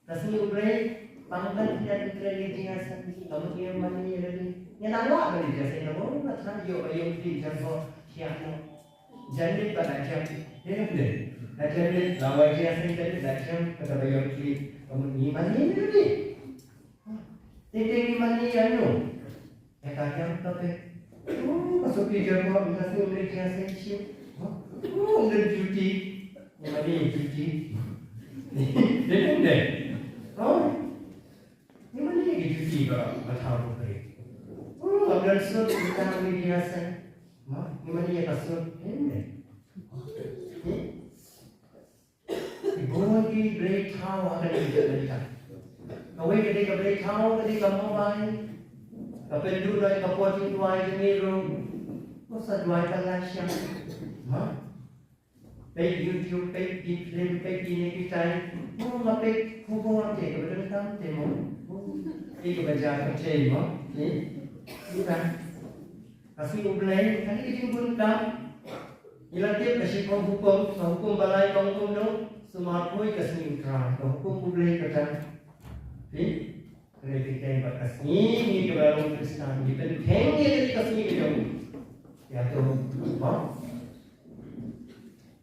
Ka sngi U Blei, pang ban ïa ka kren ïa jingïaseng, ka mut ïa mane ïa lade. Ngi nang wad ban ïa jingïaseng, ka mut nga thrang ïoh ba ïoh kti jang ko, thiah noh. Jan lit ba la jam. Ïa ne. La jan lit, la wad jingïaseng jan lit, la jam, kata ba ïoh kti, ka mut ngi mane ïa lade. Teng teng ngi mane ïa no. Ïa ka jam ka peit. Oh, ka sophi jam ko, ka sngi U Blei jingïaseng shisha. Oh, U Blei duty. Ngi mane duty. Dei ne em dei? Oh. Ngi mane ki duty ba, ba thaw U Blei. Oh, U Blei sut, U Blei jingïaseng. Mo, ngi mane ïa ka sut. Em dei? Hmm? Ki bun ki blei thaw ha kane ka bynta. Kawei ka dei ka blei thaw, ka dei ka mobile. Ka pynduh noh ïa ka por jingduwai jong ngi ruh. Ko sa duwai ka lashai. Ha? Peit YouTube, peit ki film, peit kine kitai. Mo, nga peit khubor te, kaba donkam te mo. Mo. Te kaba jia ka te mo. Te. Bukan. Ka sngi U Blei, kane ka jingbun kam. Ngi la tip ka shiphew hukum, ka hukum ba lai, ka hukum no, sumar poi ka sngi U Trai, ka hukum U Blei kata. Phi? Kane phi teng ba ka sngi, ngi kiba long Khristan, ngi pyntheng ïa kane ka sngi ka jong. Ïa to, ba?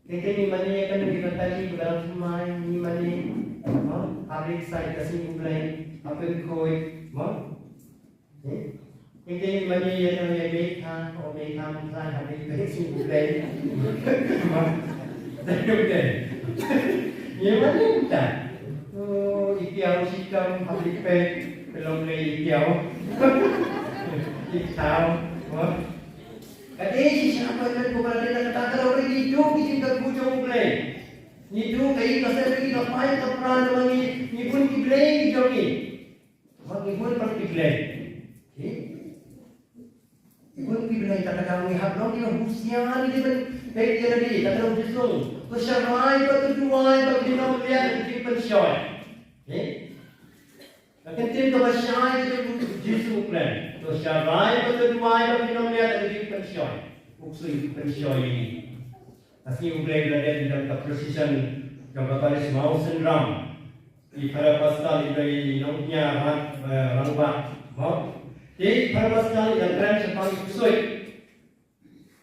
Ngi teng ngi mane ïa kane ka kali kiba long thymmai, ngi mane, ba? Hap leit sait ka sngi U Blei, hap pynkhuid, ba? Ïa, ïa, ïa, mane ïa, ïa, ïa, mei tha, o mei tha, mei tha, ha mei peit shu U Blei. Ma, da U Blei. Ïa, mane ïa ta. O, i piaw shitom, ha mei peit, ka long mei i piaw. I thaw, o. Ka dei shisha appointment ko ba la dei na kata ka long, ngi duh ki jingkyrkhu jong U Blei. Ngi duh ka ïing ka sem, ka ïing ka phai ka pra jong ngi, ngi bun ki blei jong ngi. Ba ngi bun pat ki blei. Ngi bun ki blei, kata ka ngi hap long ki husiar, ngi dei ban peit ïa lade, kata ka long Jisu. To sharai bad to duwai ba kin ym leit ha ka jingpynshoi. Ka ktien kaba shai ka jong u Jisu u kren. To sharai bad to duwai ba kin ym leit ha ka jingpynshoi. U ksuid pynshoi ïa ngi. Ka sngi U Blei la dep don ka procession jong ka parish Mawsynram. I Father Pascal i dei i nongñiah rangbah, mo. Te i Father Pascal i la kren shaphang u ksuid.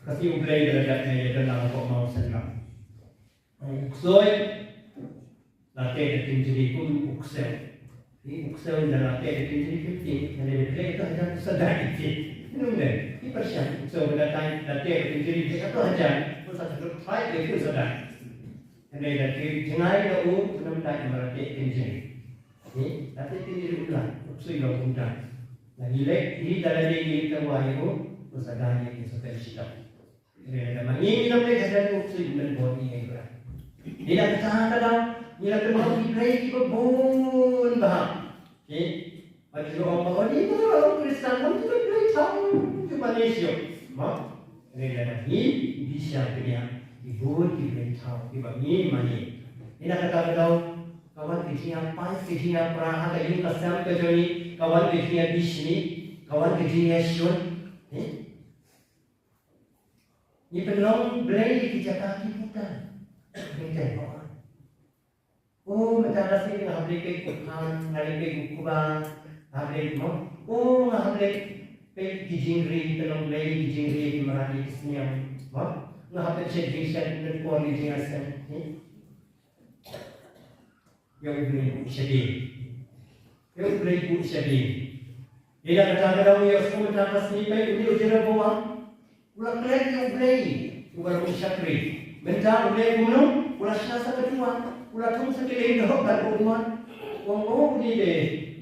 Ka sngi U Blei la dep ne ïa don lang hapoh Mawsynram. U ksuid la teh da tynjri kum u ksew. I u ksew ynda la teh da tynjri fifteen, ynda la teh da hajar sa dang ïa tih. Nung dei, i pyrshang u ksew ynda la teh da tynjri da hato hajar, u sa dang thait da u sa dang. Ynda la teh jngai da u, u nang dang ynda la teh tynjri. Ni, la teh tynjri u la, u ksuid la u dang. La ngi leh, i da la dei ngi tang wai u, u sa dang ïa u sa pen shitang. Ngi la dang ma ngi ngi la pynlong ka dang u ksuid mynta bor ngi ngi la. Ngi la kata ka dang ngi la pynlong ki blei kiba bun bha. Ki ba ki ong ba ngi ba long Khristan, ngi la pynlong tang ki ba ngi shu. Ma ngi la dang ngi bishar ki nia ki bun ki blei thaw kiba ngi mane. Ngi la kata ka dang ka wan ki jingïapait ki jingïapra ha ka ïing ka sem ka jong ngi, ka wan ki jingïabishni, ka wan ki jingïashun. Ngi pynlong blei ki jaka ki puta. Ngi tei ko. O mynta ka sngi nga hap leh peit u khan, nga leh peit u kba, nga hap leh mo. O nga hap leh peit ki jingri, te long leh ki jingri ki mrad ki sniang mo. Nga hap leh shet jingshet, leh por ki jingaseng. Ïa U Blei buh shadien. Ïa U Blei buh shadien. Ïa kata ka daw ïa u sngewthuh ka sngi peit u Jeroboam. U la klet ïa U Blei uba long u shakri. Mynta U Blei kumno? U la shna sa ka duwan. U la thung sa ki liengdoh bad u ong, ong, ong, une de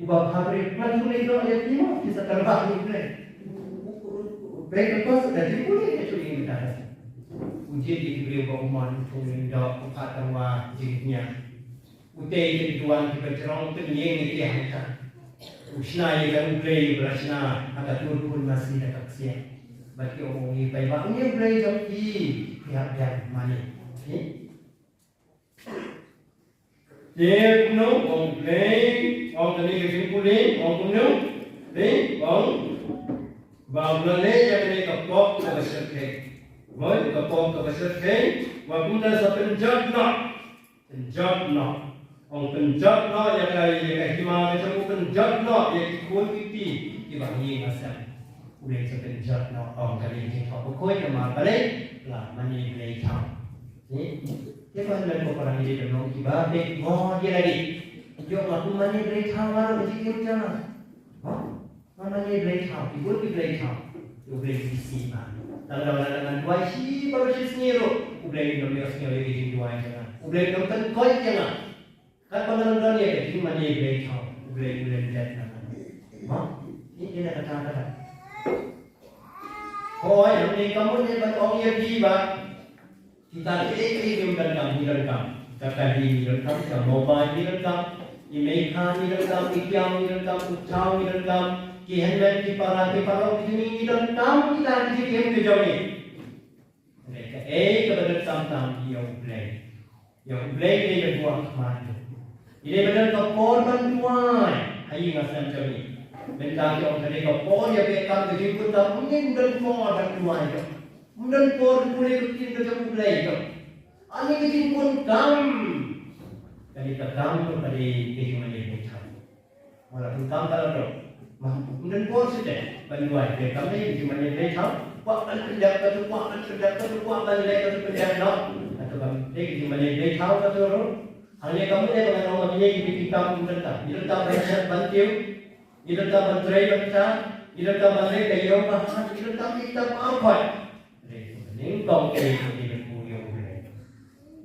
uba bha briew. U la thung liengdoh ïa phi mo, phi sa kyrpad ïa U Blei. U, u, u, u, briew ka kos ka jingpule ïa u Blei mynta ka sngi. U jied ïa ki briew ba u mon, u thung liengdoh, u phah tangwa jingñiah. U tei ïa ki duwan kiba jrong pynïeng ïa ki hangta. U shna ïa ka U Blei ba la shna ha ka tur khun masi da ka ksiang. Bad ki ong ïa u paidbah, une U Blei jong phi, phi hap biang mane. Phi? Te kumno, ong U Blei, ong kane ka jingpule, ong kumno? Te ong ba u la leh ïa kane ka pop kaba shyrkhei. Ba ka pop kaba shyrkhei, ba kumta sa pynjot noh. Pynjot noh. Ong pynjot noh ïa ka, ïa ka hima ka jong u, pynjot noh ïa ki khun ki kti kiba ngi ngasem. U Blei sa pynjot noh, ong kane ka jingthoh bakhuid namar balei? La mane blei thaw. Te, te ba hynmen ko para ngi dei ban long kiba beh ngor ïa lade. Ïoh ma kum mane blei thaw baroh ka jingim jong nga. Hah? Nga mane blei thaw, ki bun ki blei thaw. Ïa U Blei u isih ma. Tang da lada ngan duwai shi baroh shi sngi ruh, U Blei un ym ïohsngew ïa ki jingduwai jong nga. U Blei un ym pynkoit ïa nga. Katba ngan don ïa ka jingmane blei thaw, U Blei u lyndet na nga. Mo? Ïa kata kata. Hooid, hangne ka mut ne ban ong ïa phi ba kita kiei kiei kim donkam, ngi donkam. Ka kali ngi donkam, ka mobile ngi donkam, i meikha ngi donkam, i kiaw ngi donkam, u thaw ngi donkam, ki helmet, ki para, ki paralok, ki jong ngi ngi donkam kita ki jingim ki jong ngi. Hynrei kaei kaba donkam tam ïa U Blei. Ïa U Blei ngi dei ban buh khmat. Ngi dei ban don ka por ban duwai ha ïing ha sem jong ngi. Mynta ki ong ka dei ka por ïa beh kam ka jingpun kam, ym don por ban duwai. Ym don por ban pule ka ktien ka jong U Blei. Ani ka jingpun kam. Kane ka kam ka dei ka jingmane blei thaw. Wala pun kam ka la dok. Ym don por shuh te ban duwai. Te kam dei ka jingmane blei thaw. Kwah ban pyndep katu, kwah ban pyndep katu, kwah ban leh katu, pyndep noh. Katu kam dei ka jingmane blei thaw katu ruh. Hangne kam dei ban ong ïa ki kam ym don kam. Ym don kam ban shet ban tiew. Ym don kam ban trei ban sha. Ym don kam ban leh ka ïew ka hat. Ym don kam ki kam arphat. Nyngkong eh, eh, eh, eh, U Blei.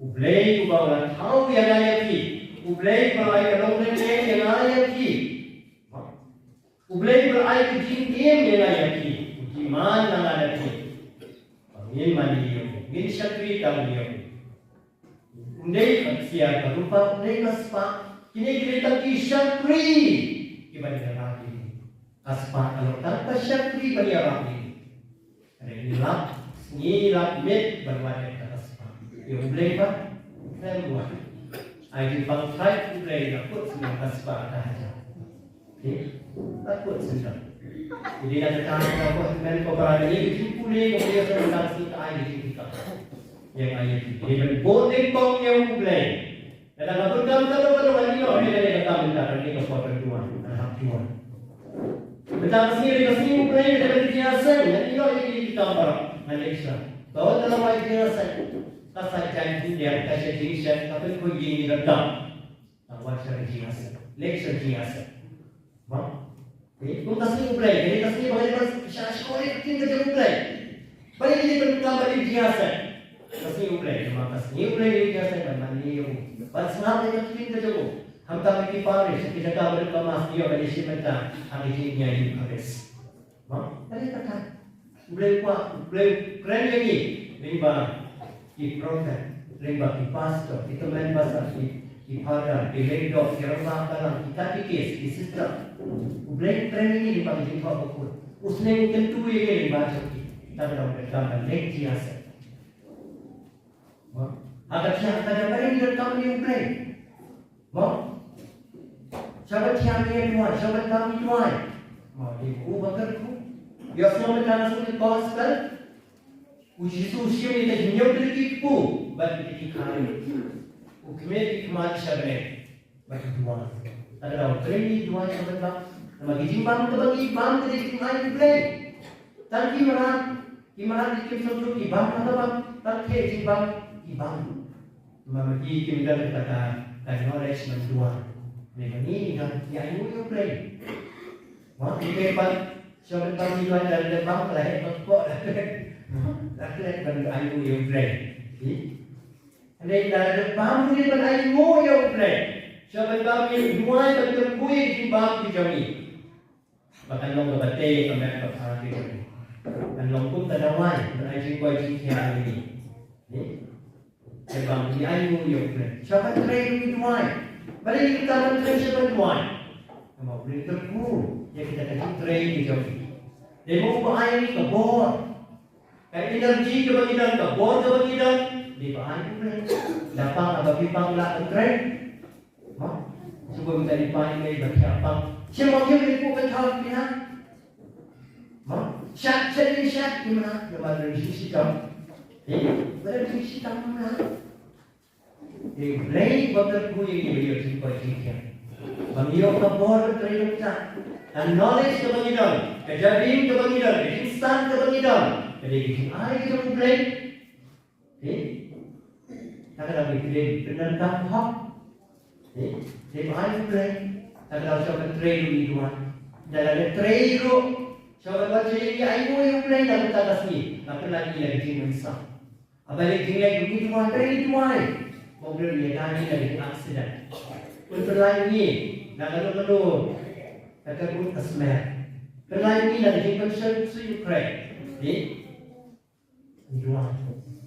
U Blei uba u la thaw ïa nga ïa phi. U Blei uba la ai ka longrynieng ïa nga ïa phi. U Blei uba la ai ka jingim ïa nga ïa phi. U demand na nga da phi ba ngin mane ïa u, ngin shakri tang ïa u. Um dei ka ksiar ka rupa, um dei ka spah. Kine ki dei tang ki shakri kiba dei na ka ri. Ka spah ka long tang ka shakri ban ïarap ïa ngi. Hynrei ngi lap, ngi lap miet ban wad ïa ka spah. Ïa U Blei pat, khlem wad. Ai jingpang thait U Blei, la kut sngewbha ka spah ka hajar. Okey? La kut sngewbha. Jadi, ïa kata ka, ka hynmen ko para, ïa ka jingpule ko, ïa ka jingpule ka, ai jingpule ka. Ïa ka, ïa ka. Jadi, ban bud nyngkong ïa U Blei. Lada nga bun kam katto katto, ngan ïoh ïa kane ka kam mynta, kane ka por ka duwan, ngan hap duwan. Mynta ka sngi ka sngi U Blei, ka dei ka jingïaseng, ngan ïoh ïa kine ki kam baroh, ngan leit sha. To, te la wai jingïaseng. Ka sa jan jingïaseng, ka sa jingshet, ka pynkhuid ïing, ngi donkam. Tang wat sha ka jingïaseng, leit sha ka jingïaseng. Mo? Eh, kum ka sngi U Blei, kane ka sngi ba ngi dei ban shah shkor ïa ka ktien ka jong U Blei. Balei ngi dei ban kam, balei jingïaseng? Ka sngi U Blei, namar ka sngi U Blei ka jingïaseng, ban mane ïa u, ban sngap ïa ka ktien ka jong u. Khamtam ha ki parish, ha ki jaka ba dei ka mass, ïoh ban ïashim bynta ha ki jingïaid Eucharist. Mo? Balei kata? U Blei u kwah, U Blei u kren ïa ngi lyngba ki prophet, lyngba ki pastor, ki tymmen basan, ki, ki father, ki lyngdoh, ki rangbah balang, ki katikis, ki sister. U Blei u kren ïa ngi lyngba ki jingthoh bakhuid. U sneng u kyntu ïa ngi lyngba jong ki. Tang da u kren, tang ban leh jingïaseng. Mo? Ha ka thiah ka jong ka ri ngi donkam ïa U Blei. Mo? Sha ban thiah ngi ïa duwai, sha ban kam ngi duwai. Mo, dei u ba kyrkhu. Ïohsngew mynta na shu ka gospel. U Jisu u shim ïa ka hynñiew tylli ki kpu bad ki kha. U khmih ki khmat sha bneng bad u duwai. Lada u Blei ngi duwai sha ban bam, namar ki jingbam kaba ngi bam ka dei ka jingai u Blei. Tang ki mrad, ki mrad ki kim sngewthuh ki bam, tang ka bam, tang ki jingbam ki bam. Namar ki kim don kata ka, ka knowledge ban duwai. Hynrei ma ngi ngi don, ngi ainguh ïa u Blei. Mo, ngi dei ban sha ban bam ngi duwai, lada bam ka la heh ban kpoh, la klet, la klet ban ainguh ïa u Blei. Hynrei lada bam ngi ban ainguh ïa u Blei, sha ban bam ngi duwai ban kyrkhu ïa ki jingbam ki jong ngi. Ba kan long kaba tei ka met ka pha ki jong ngi. Kan long kum ka dawai ban ai jingkoit jingkhiah ïa ngi. Te ba ngi ainguh ïa u Blei, sha ban trei ruh ngi duwai. Balei ngi kyrpad ban trei sha ban duwai? Namar u Blei u kyrkhu ïa kita ki jingtrei ki jong ngi. Dei ma u ba ai ïa ngi ka bor. Ka energy kaba ngi don, ka bor kaba ngi don, dei ba ai u Blei. Da pang haba phi pang lah ban trei. Mo? Shu ba mynta i pa i mei ba thiah pang. Shu ba ngi mei ku ka thaw phi ha. Mo? Shat shat ni shat ki mna, namar da ngi shitom. Eh? Ba da ngi shitom mna. Dei Blei ba kyrkhu ïa ngi ba ïoh jingkoit jingkhiah. Ba ngi ïoh ka bor ban trei nangta. Ka knowledge kaba ngi don, ka jabieng kaba ngi don, ka jingsan kaba ngi don, ka dei ka jingai ka jong u Blei. Te, ta ka daw ngi kren pyndonkam hok. Te, te ba ai u Blei. Ta ka daw sha ban trei ruh ngi duwai. Da la trei ruh, sha ban wan sha ïing ngi ainguh ïa u Blei na kata ka sngi. Nga pynlait ngi na ka jingmynsaw. Haba ïa ka jingleh ruh ngi duwai, trei ngi duwai. Ba u Blei un ïada ngi na ka jingaccident. Un pynlait ngi na kano kano ka kyrkhu ka smer. Pynlait ngi na ka jingpynshoi u ksuid u khrei. Te, ngi duwai.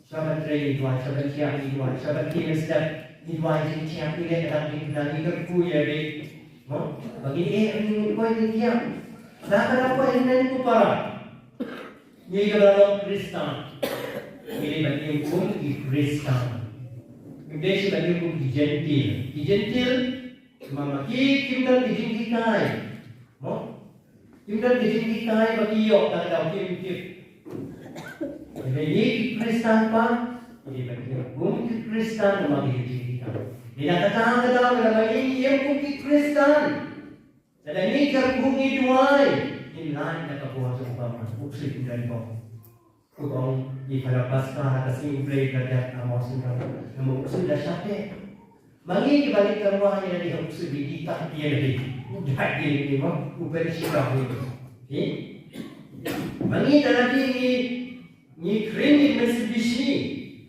Sha ban trei ngi duwai, sha ban thiah ngi duwai, sha ban kiew mynstep ngi duwai, jingthiah ngi leh ka dang jingkynang ngi kyrkhu ïa u Blei. Mo? Ba ngi eh ngi duwai ngi thiah. Da ka daw ba hynmen ko para. Ngi kiba la long Khristan. Ngi dei ban ïeng kum ki Khristan. Ngim dei shuh ban ïeng kum ki Jentil. Ki Jentil, ma ma ki kim don ki jinghikai. Mo? Kim don ki jinghikai ba ki ïoh tang da kim tip. Hynrei ngi ki Khristan pat, ngi ban ïeng kum ki Khristan namar ki jinghikai. Ngi na kata ka daw lada ngi ïeng kum ki Khristan, lada ngi kyrkhu ngi duwai, ngin lait na ka bor jong u Bamon, u ksuid u don bor. Kumba ong i para Paska ha ka sngi U Blei u la dep ha mawsynram, namar u ksuid la shah teh. Ma ngi kiba leit tyrwa ïa lade ha u ksuid, ngi die tah ïa lade. U dei ïa lade mo, u pynshitang ïa lade. Te ma ngi da lade ngi, ngi kren ïa ka mynsiem bishni.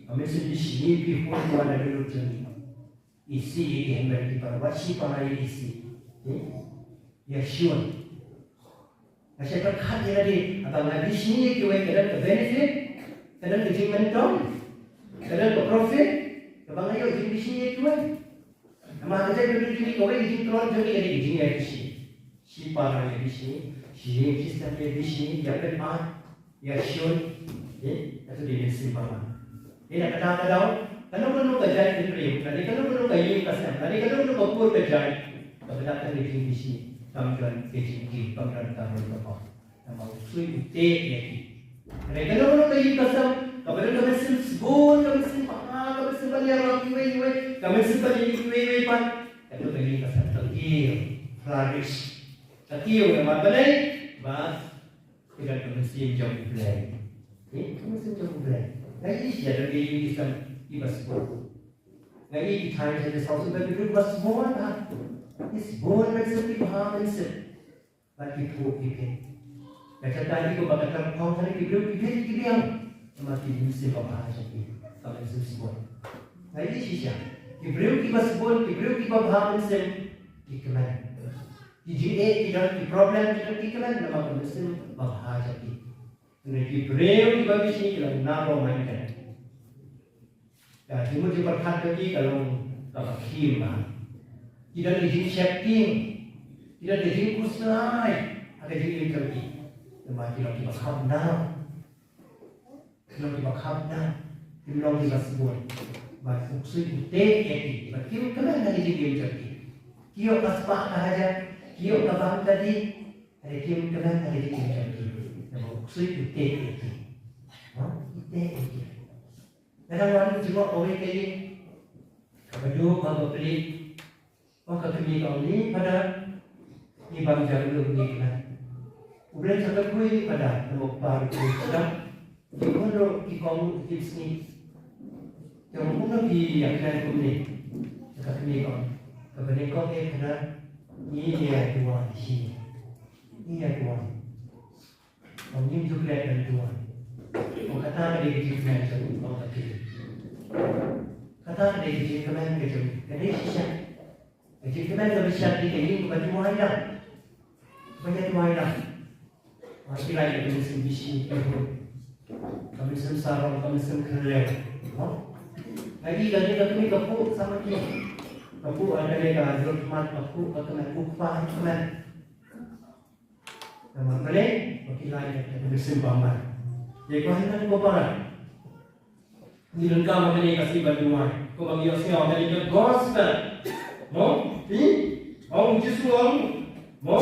Ka mynsiem bishni phi hun wan na ka lut jong ngi. Isi ïa ki hynmen ki para, wat shipara ïa isi. Te ïa shun. Nga shait pyrkhat ïa lade, haba nga bishni ïa kiwei ka don ka benefit, ka don ka jingmyntoi, ka don ka profit, kaba nga ïoh jingïabishni ïa kiwei. Namar ka jaitbynriew jong ngi kawei ka jingtlot jong ngi ka dei ka jingïabishni. Shipara ïabishni, shi ïing shi sem ïabishni, ïapynbeit, ïashun, eh, kato ka dei mynsiem Bamon. Te na kata ka daw, kano kano ka jaitbynriew, lane kano kano ka ïing ka sem, lane kano kano ka kur ka jait, kaba dap ka dei ka jingbishni, kam don ka jingkiew, kam don ka roi ka bor. Namar u ksuid u teh ïa ki. Hynrei kano kano ka ïing ka sem, kaba don ka mynsiem sbun, ka mynsiem bha, ka mynsiem ban ïarap iwei iwei, ka mynsiem ban ïaid iwei iwei pat, kato ka ïing ka sem ka kiew, flourish. Ka kiew namar balei? Ba ka don ka mynsiem jong U Blei. Eh, ka mynsiem jong U Blei. Nga ïohi shisha don ki ïing ki sem kiba sbun. Nga ïohi ki thaiñ shisha ki saw sum ki briew kiba sbun, ha. Ki sbun mynsiem, ki bha mynsiem. Bad ki phuh ki phet. Ka jaka ïa ki ba ka tyrkhong ha ki briew ki phet ki biang. Namar ki mynsiem babha jong ki. Ka mynsiem sbun. Nga ïohi shisha. Ki briew kiba sbun, ki briew kiba bha mynsiem, ki kmen. Ki jingeh ki don, ki problem ki don, ki kmen namar ka mynsiem babha jong ki. Hynrei ki briew kiba bishni ki long narrow minded. Ka jingmut jingpyrkhat jong ki ka long kaba khim bha. Ki don ka jingsheptieng. Ki don ka jingkhuslai ha ka jingim jong ki. Namar ki long kiba khapnam. Ki long kiba khapnam. Kim long kiba sbun. Bad u ksuid u teh ïa ki. Bad kim kmen ha ka jingim jong ki. Ki ïoh ka spah ka hajar. Ki ïoh ka bam ka dih. Hynrei kim kmen ha ka jingim jong ki. Namar u ksuid u teh ïa ki. Ha? U teh ïa ki. Nga dang wan jngoh kawei ka ïing. Ba duk ba bapli. Ong ka kmie ka ong, "Ni Phadar, ngi bam jam ruh ngi khlaiñ. U Blei sa kyrkhu ïa ngi Phadar, namar u kpa ruh u sdang. Ki khun ruh ki kong ruh ki sngi. Te kumno phi ïa khlaiñ kumne?" Te ka kmie ka ong, "Kaba nyngkong eh Phadar, ngi ïa duwai hi. Ngi ïa duwai." Ong, "Ngim ju klet ban duwai." Ong, "Kata ka dei ka jingkmen jong u," ong ka kmie. "Kata ka dei ka jingkmen ka jong u. Ka dei shisha. Ka jingkmen kaba shisha ka dei ka ïing kaba duwai lang. Kaba ïa duwai lang." Ong, ki lait ïa ka mynsiem bishi, ka bun. Ka mynsiem sarong, ka mynsiem khyllem. Ong, nga ïohi ka dei ka kmie ka phuh sa ma ki. Ka phuh, ah, ka dei ka dur khmat, ka phuh, ka kmen, u kpa, ka kmen. Namar balei? Ba ki lait ïa ka mynsiem bamar. Dei ko hynmen ko para. Ngi donkam ha kane ka sngi ban duwai. Ko ba ngi ïohsngew ha kane ka gospel. Mo? Phi? Ong u Jisu ong. Mo?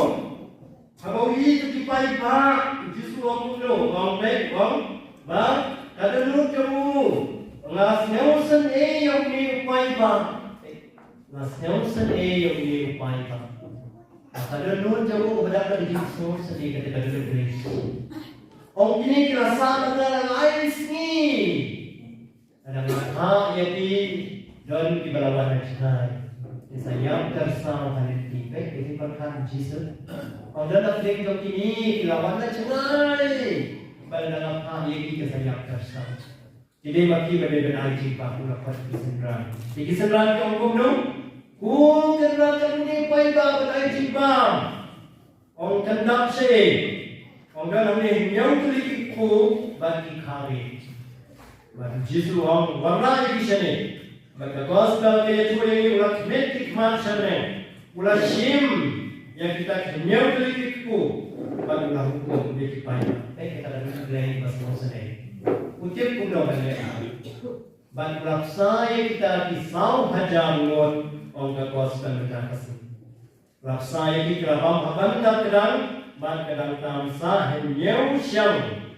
Haba u ïeit ïa ki paidbah, u Jisu ong kumno? Ong, peit, ong. Ba ka dohnud jong u. Nga sngewsynei ïa une u paidbah. Nga sngewsynei ïa une u paidbah. Ka dohnud jong u ba dap ka jingsngewsynei, kata ka dohnud jong u. Ong, kine ki la sah na nga lai sngi. Lada nga phah ïa ki, don kiba la wan na jngai, kin sa ïap tyrsaw ha lynti. Peit ka jingpyrkhat u Jisu. Ong, don na pdeng jong kine ki la wan na jngai, ba lada nga phah ïa ki, kin sa ïap tyrsaw. Ki dei ma ki ba dei ban ai jingbam, u la khot ki synran. Te ki synran ki ong kumno? Ko kynrad jong une u paidbah ban ai jingbam. Ong, kan dap shaei? Ong, don hangne hynñiew tylli ki kpu bad ki khari. Bad u Jisu u ong, wanrah ïa ki shane. Bad ka gospel ka ïathuh ïa ngi, u la khmih ki khmat sha bneng. U la shim ïa kita ki hynñiew tylli ki kpu bad u la hukum ïa ki paidbah. Peit kata ka dei U Blei ba sngewsynei. U tip kumno ban leh. Bad u la bsa ïa kita ki saw hajar ngut, ong ka gospel mynta ka sngi. U la bsa ïa ki, ki la bam ha bynta kdang, bad ka dang tam sa hynñiew shyiang.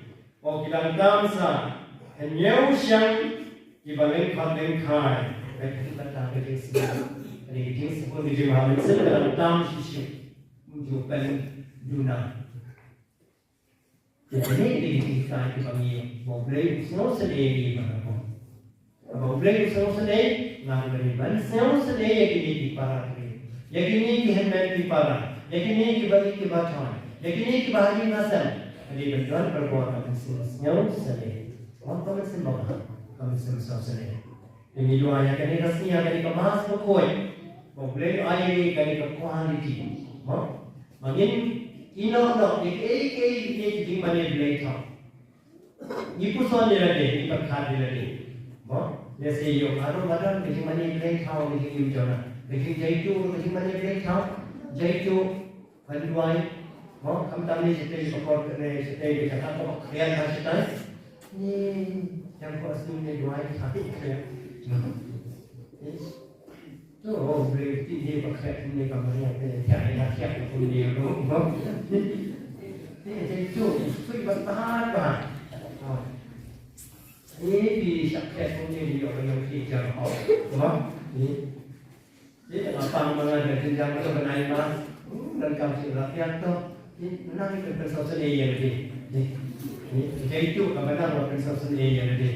Ong, ki dang tam sa hynñiew shyiang kiba lyngkot lyngkhai. Ka dei kata ka jingsngewsih. Ka dei ka jingsngewsih, ka dei ka jingmaham mynsiem, ka dang tam shisha. Ym ju pynduna. Te kane ka dei ka jinghikai kaba ngi ïoh ba U Blei u sngewsynei ïa ngi ba nga bun. Haba U Blei u sngewsynei, nga ruh nga dei ban sngewsynei ïa kine ki para briew, ïa kine ki hynmen ki para, ïa kine kiba ïeit kiba thoi, ïa kine kiba ha ïing ha sem. Ka dei ban don barabor ka mynsiem sngewsynei. Ym ka mynsiem ba bha, ka mynsiem sngewsynei. Te ngi duwai ha kane ka sngi, ha kane ka Mass bakhuid, ba U Blei u ai ïa ngi kane ka quality. Mo? Ba ngin ïehnoh noh ïa kiei kiei ki jingmane blei thaw. Ngi puson ïa lade, ngi pyrkhat ïa lade. Mo? Lehse ïoh nga ruh nga don ka jingmane blei thaw ha ka jingim jong nga. Ka jingjaituh ruh ka jingmane blei thaw. Jaituh, ban duwai. Mo? Khamtam ne shatei ka por, ne shatei ka jaka kaba khriat ha shatai. Ni, ïa ko asngi ne duwai ha shatai. To, oh, bre, ti ne ba khriat ne ka Maria te, te ai ba khriat ko ne ro, ro. Te, te, to, sui ba ta ba. Oh. Ni pi shak khriat ko ne ro, ro, ro, ti jar ho. Ro. Ni. Ni ta pang ma nga da jin jam ko ba nai ma. Hmm, dan kam si la khriat to. Ni, nang ïa ka pynsngewsynei ïa lade. Ni, ni, ïa itu ka ba nang ïa ka pynsngewsynei ïa lade.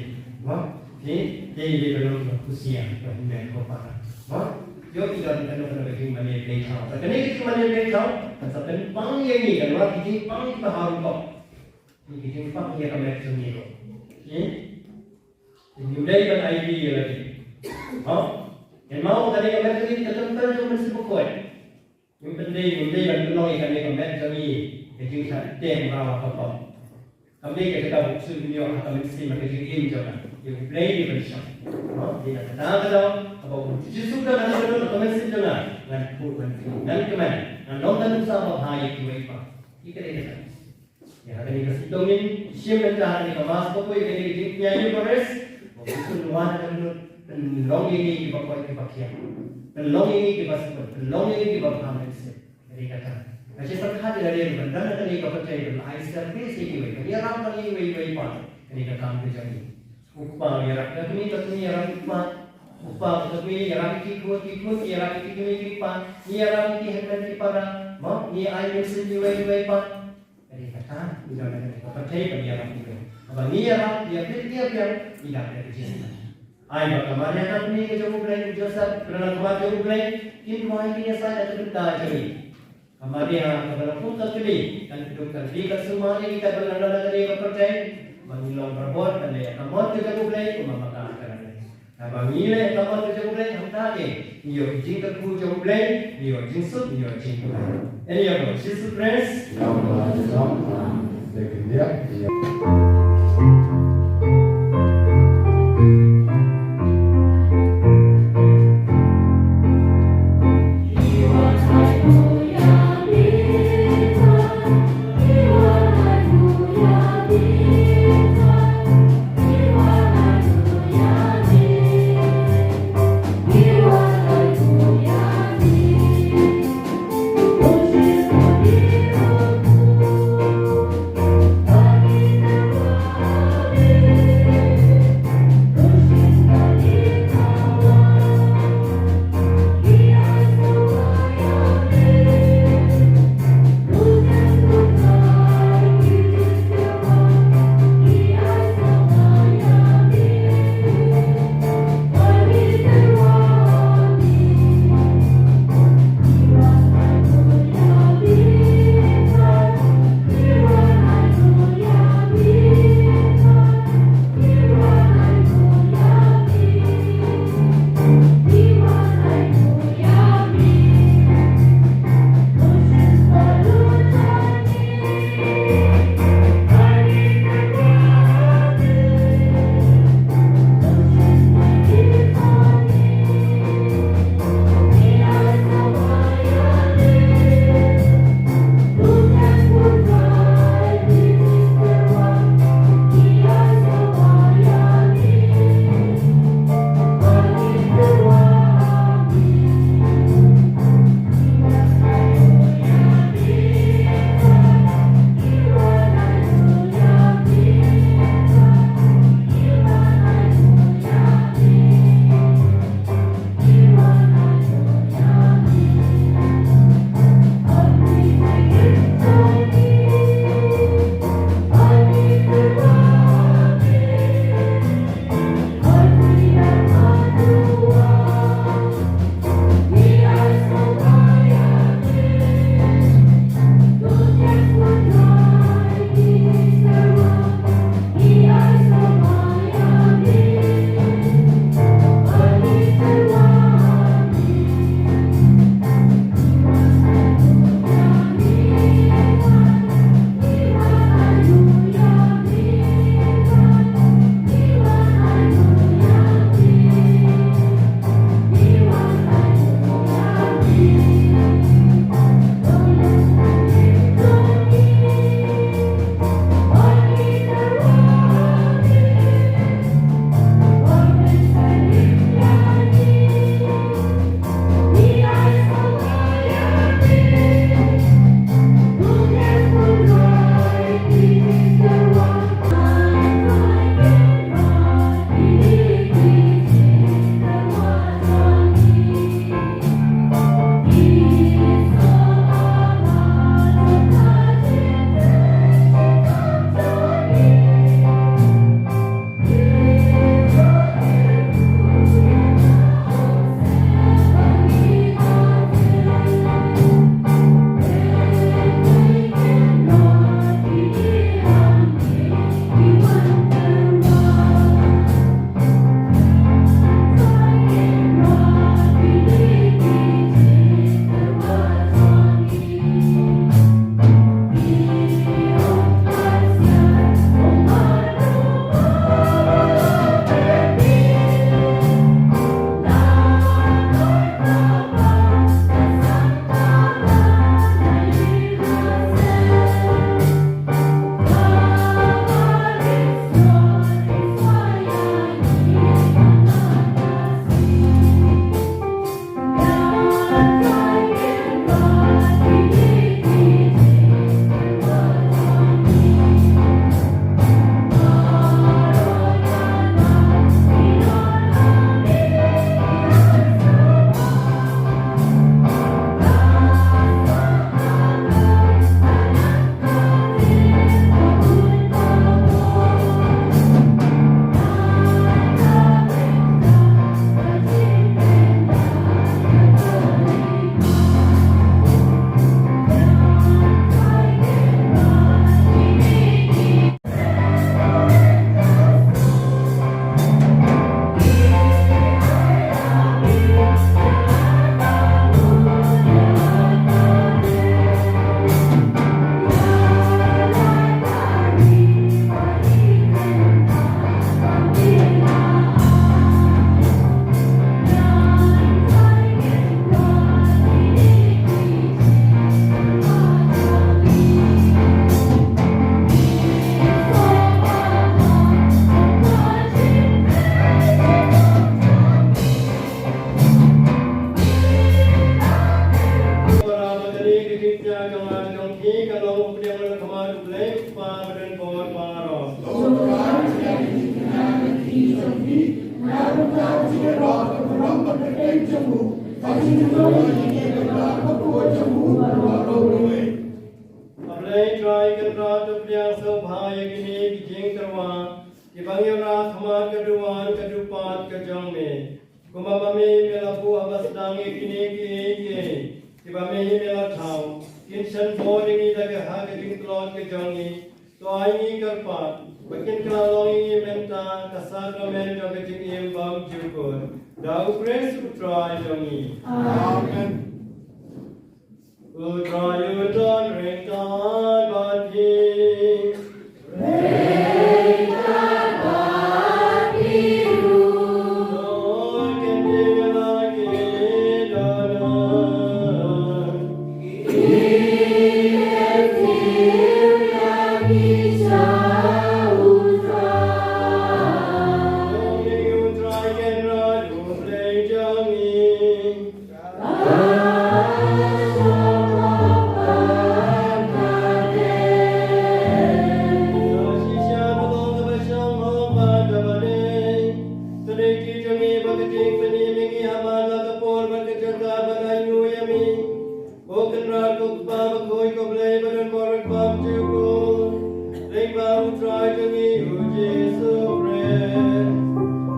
Mo? Ni, ïa ïa ka long ka khusiar ka hynmen ko para. Mo? Ïoh i don kano kano ka jingmane blei thaw. Ka kane ka jingmane blei thaw kan sa pynpang ïa ngi, kan wanrah ka jingpang ïa ka harum ko. Ni ka jingpang ïa ka met jong ngi ko. Ni? Ngi dei ban ai ïa lade. Mo? Kan mau ka dei ka met jong ngi ka templ jong U Mynsiem Bakhuid. Ngim pyndei, ngim dei ban pynlong ïa kane ka met jong ngi ka jingshah teng raw ha ka pop. Kam dei ka jaka ba u shu ïoh ha ka mynsiem, ha ka jingim jong nga. Ïa U Blei dei ban shong. Mo, dei na kata ka daw haba U Jisu u don ha ka mynsiem jong nga, ngan khuid, ngan khuid, ngan kmen, ngan long ka nuksa babha ïa kiwei pat. Ïa kane ka daw. Ïa, ha kane ka sitong ngin shim bynta ha kane ka Mass bakhuid, ïa kane ka jingpynïaid Eucharist. Ba U Jisu un wan ha kane, pynlong ïa ngi kiba koit kiba khiah. Pynlong ïa ngi kiba sngewbha, pynlong ïa ngi kiba bha mynsiem. Kane kata. Nga shu pyrkhat ïa lade ruh ban don ha kane ka pyrthei ban ai service ïa kiwei, ban ïarap ïa kiwei kiwei pat. Kane ka kam ka jong ngi. U Kpa u ïarap ïa kane ka, kane ïarap u Kpa. U pa u kmie, ïarap ïa ki khun, ki khun ki ïarap ïa ki kmie ki kpa, ngi ïarap ïa ki hynmen ki para, mo, ngi ai mynsiem iwei ïa iwei pat. Ka dei kata, ngi don ha kane ka pyrthei ban ïarap ïa ki. Haba ngi ïarap ïa ki, ïa ki, ïa ki, ngi dap da ka jingïarap. Ai ba ka Maria ka kmie ka jong U Blei, u Joseph, kynrad ka mat jong U Blei, kin duwai ïa ngi, ïa sa ïa ka bynta jong ngi. Ka Maria kaba la pun ka kli, kan kdup kan kli kan sumar ïa ngi katba ngi don ha kane ka pyrthei, ba ngin long barabor ban leh ïa ka mon ka jong U Blei kumba ma ka ka la leh. Haba ngi leh ïa ka mon ka jong U Blei, hangta te ngi ïoh jingkyrkhu jong U Blei, ngi ïoh jingsuk, ngi ïoh jingpynlong. Ïa U Jisu Khrist. Jong phi ka long u pdiang na khmat U Blei U Kpa ba don bor baroh. A Blei Trai Kynrad, to pdiang sngewbha ïa kine ki jingtyrwa kiba ngi wanrah khmat ka duwan ka dupat ka jong me. Kumba me me la buh haba sdang ïa kine kiei kiei kiba me me la thaw, kin shen bor ïa ngi da ka ha ka jingtlot ka jong ngi. To ai ngi kyrpad ba kin kylla long ïa ngi mynta ka sakramen jong ka jingim bymjukut. Da U Khrist U Trai jong ngi. Amen. U Trai un don ryngkat bad phi. Ryngkat bad phi ruh. To kin ïa la ki dohnud. Ïa ki sha U Trai. Ïa U Trai Kynrad U Blei jong ngi. Ko Kynrad, ko Kpa bakhuid, ko Blei ba don bor bymjukut. Lyngba U Trai jong ngi U Jisu Khrist.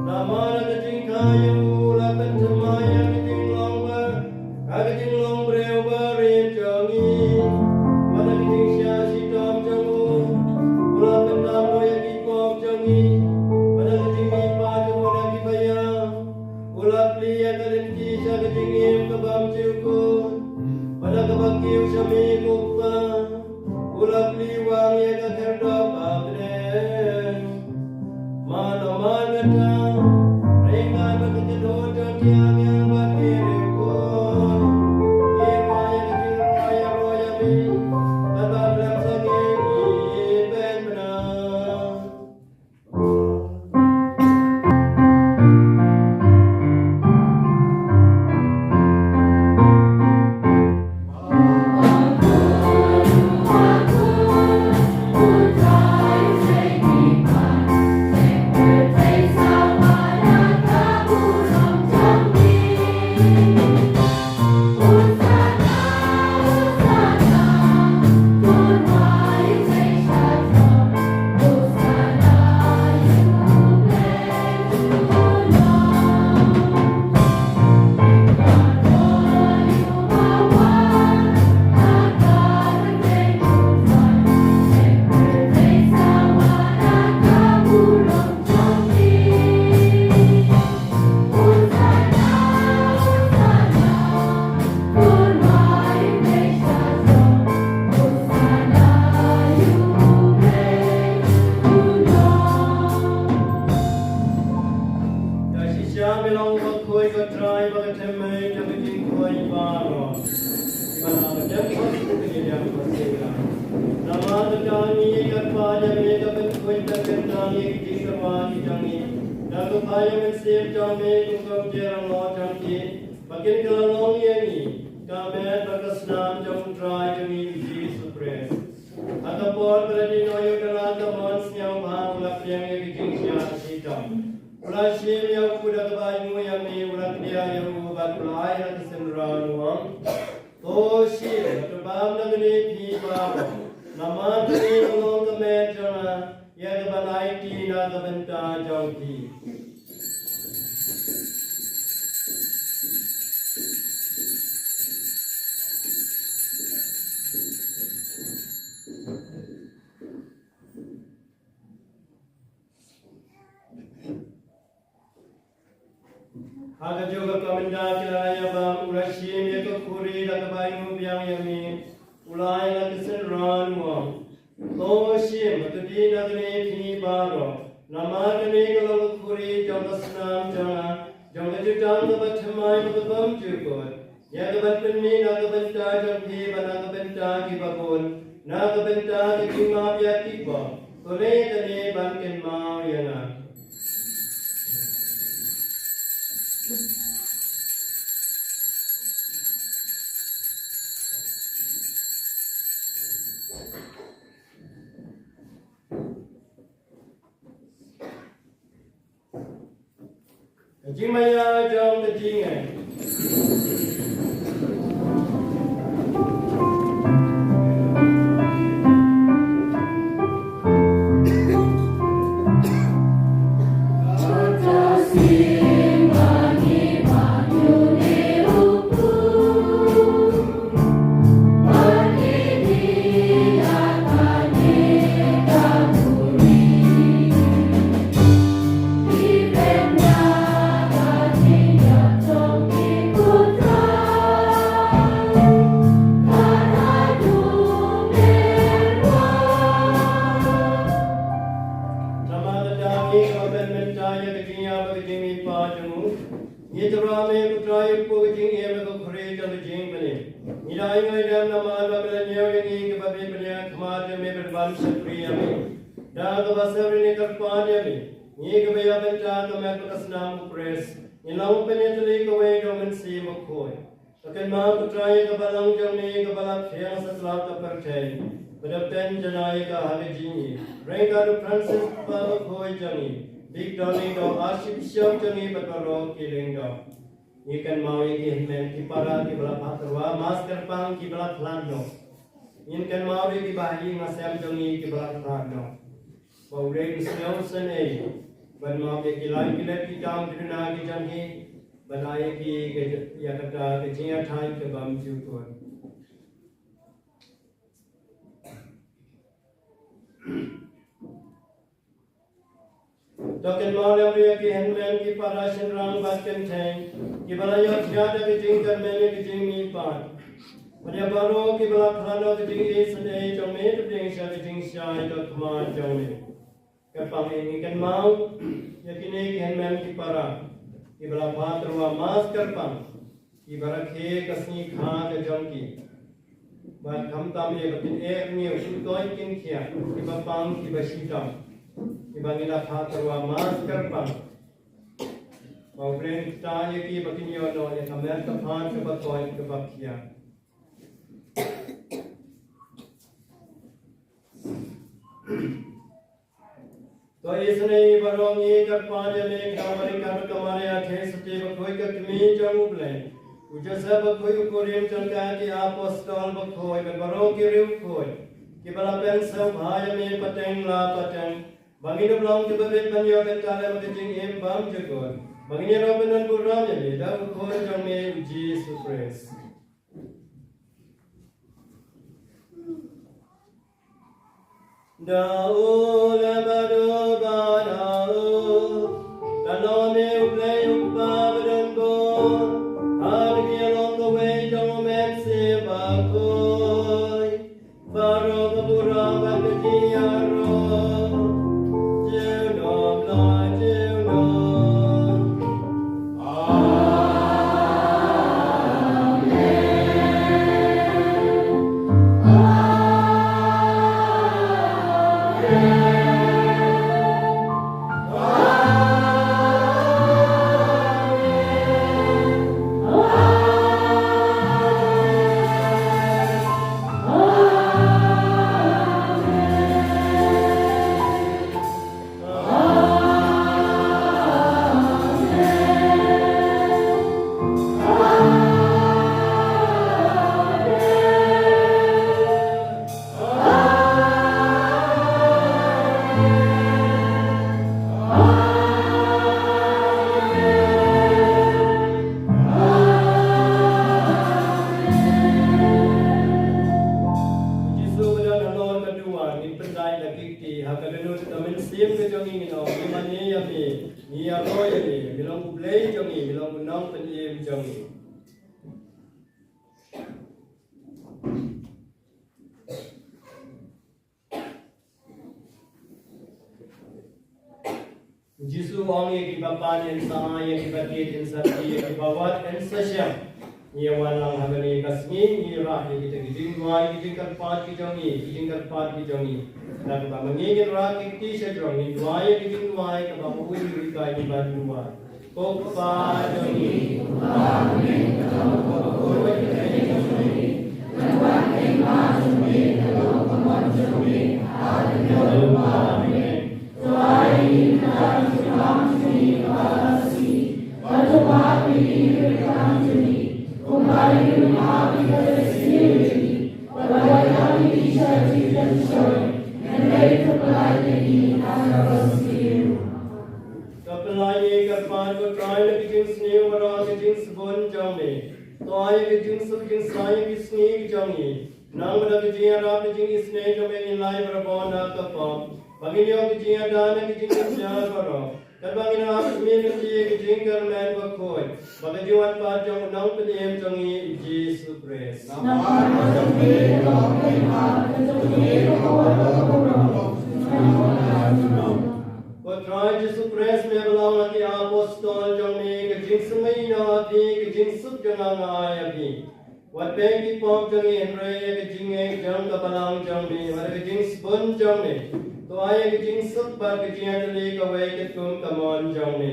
Namar ka jingkha ïa u la pynthymmai ïa ka jinglong ba, ka jinglong briew barit jong ngi. Bad ka jingshah shitom jong u, u la pyndam noh ïa ki pop jong ngi. Bad ka jingmihpat jong u na kiba ïap, u la plie ïa ka lynti sha ka jingim ka bymjukut. Bad kaba kiew sha me ko Kpa, u la plie wang ïa ka khyrdop ha bneng. Mano man kata, ryngkat bad ka kynhun jong ki angel bad ki riewkhuid, ki rwai ïa ka jingrwai ïaroh ïa me, kaba khlem sangeh ki pynbna. Ka shisha me long uba khuid, ko Trai, ba ka thymmei jong ka jingkhuid baroh. Ba na ka dep khot ka jingdem khot shisha. Namar kata ngi kyrpad ïa me, ka pynkhuid ka kyntang ïa ki jingkyrpad ki jong ngi. Da ka kpa ïa mynsiem jong me kum ka umjer halor jong ki. Ba kin kylla long ïa ngi ka met bad ka snam jong U Trai jong ngi U Jisu Khrist. Ha ka por ba la dei noh ïa u da la ka mon sngewbha, u la pdiang ïa ka jingshah shitom. U la shim ïa u da kaba ainguh ïa me, u la kdiah ïa u bad u la ai ha ka synran u ong: To shim, to bam na kane phi baroh. Namar kane ka long ka met jong nga, ïa kaban aiti na ka bynta jong phi. Ha kajuh ka por mynta ki la ïa bam, u la shim ïa ka khuri da kaba ainguh biang ïa me, u la ai ha ka synran u ong: To shim, to die na kane phi baroh. Namar kane ka long ka khuri jong ka snam jong nga, jong ka jutang kaba thymmai bad ka bymjukut. Ïa kaban pynmih na ka bynta jong phi bad na ka bynta kiba bun, na ka bynta ka jingmap ïa ki pop. To leh kane ban kynmaw ïa nga. Ka jingmaïa jong ka jingngeit. Namar kata ngi kyrpad mynta ïa ka jingïap bad ka jingmihpat jong u. Ngi thmu ïa me ko Trai, u pdiang ïa me ka khuri jong ka jingpynim. Ngi da ai ngi ïa me namar ba me la ñiew ïa ngi kiba bit ban ïaid khmat ïa me bad ban shakri ïa me. Da kaba sngewsih ngi kyrpad ïa me. Ngi kiba ïa bynta ka met bad ka snam u Khrist. Ngi long pynïatylli kawei jong u Mynsiem Bakhuid. Kynmaw ko Trai ïa ka balang jong me kaba la phiang satlak ka pyrthei. Bad pynjanai ïa ka ha ka jingïeit. Reng ka u Francis Papa Bakhuid jong ngi. Bishop Donny Doh, Archbishop jong ngi bad baroh ki lyngdoh. Ngi kynmaw ïa ki hynmen ki para kiba la phah tyrwa mass kyrpang kiba la khlad noh. Ngin kynmaw ïa kiba ha ïing ha sem jong ngi kiba la khlad noh. Ba u Blei un sngewsynei ban map ïa ki lai ki leh ki kam ki duna ki jong ki, ban ai ïa ki ka j-, ïa kata ka jingïathait ka bym ju kut. To kynmaw lem ïa ki hynmen ki para shynrang bad kynthei kiba la ïoh thied da ka jingkyrmen ïa ka jingmihpat. Bad ïa baroh kiba la khlad noh ka jingisynei jong me, to pdiang sha ka jingshai ka khmat jong me. Kyrpang ïa ngi, kynmaw ïa kine ki hynmen ki para kiba la phah tyrwa mass kyrpang, kiba rakhe ka sngi kha ka jong ki. Bad khamtam ïa ba kin eh, ngi u shu toit kin khiah, kiba pang kiba shitom, kiba ngi la phah tyrwa mass kyrpang. Ba u Blei un kta ïa ki ba kin ïoh noh ïa ka met ka phad kaba toit kaba khiah. To isynei baroh ngi kyrpad ïa me, ka Maria, ka Maria theisotti bakhuid, ka kmie jong u Blei, u Joseph bakhuid, u Korim jong ka, ki apostol bakhuid, bad baroh ki riewkhuid kiba la pynsngewbha ïa me pateng la pateng, ba ngin ym long kiba bit ban ïoh bynta lem ka jingim bymjukut, ba ngin ïarap ban burom ïa me da u Khun jong me u Jisu Khrist. Da u lem bad u bad ha u, kan long me u Blei u Kpa badonbor, ha ka jingïalong kawei jong u Mynsiem Bakhuid, baroh ka burom bad ka jingïaroh junom la junom. Jisu, ka don halor ka duwan, ngin pyndait da ki kti, ha ka dohnud ka mynsiem ka jong ngi ngin ong, ngi mane ïa me, ngi ïaroh ïa me, me long u Blei jong ngi, me long u nongpynim jong ngi. Jisu u ong ïa kiba pan, yn sa ai, ïa kiba thied, yn sa khih, ïa kiba wad, yn sa shem. Ngi ïa wan lang ha kane ka sngi, ngi rah ïa kita ki jingduwai, ki jingkyrpad ki jong ngi, ki jingkyrpad ki jong ngi. Da kaba ma ngi ngin rah ki kti sha jrong, ngin duwai ïa ki jingduwai kaba ma u u hikai ngi ban duwai. Ko Kpa jong ngi. Amen. Amen. Ka pynlait ïa ka kyrpad, ko Trai, na ka jingsniew baroh ka jingsbun jong me. To ai ka jingsuk jingsaiñ ïa ki sngi jong ngi. Nang ba da ka jingïarap ka jingisynei jong me ngin lait barabor na ka pop. Ba ngin ïoh ka jingïada na ka jingkynja baroh. Katba ngin ap ïa ka jingkyrmen bakhuid bad ka jingwan pat jong u Nongpynim jong ngi, u Jisu Khrist. Namar ka jong me ka long ka jingkyrmen, ka jong me ka long ka jingkyrmen. Ko Trai Jisu Khrist, me ba la ong ha ki apostol jong me, ka jingsngew ïa phi, ka jingsuk jong nga nga ai ïa phi. Wat peit ki pop jong ngi hynrei ïa ka jingngeit jong ka balang jong me, wat ïa ka jingsbun jong me. To ai ïa ka jingsuk bad ka jingïatylli kawei katkum ka mon jong me.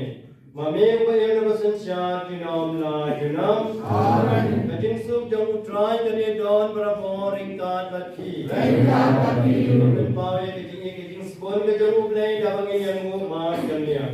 Ma me uba im, uba synshar junom la junom. Amen. Ka jingsuk jong u Trai kan ïadon barabor ryngkat bad phi. Ryngkat bad phi. Pynpaw ïa ka jingïeit ka jingsbun ka jong U Blei da ba ngin ïanguh markylliang.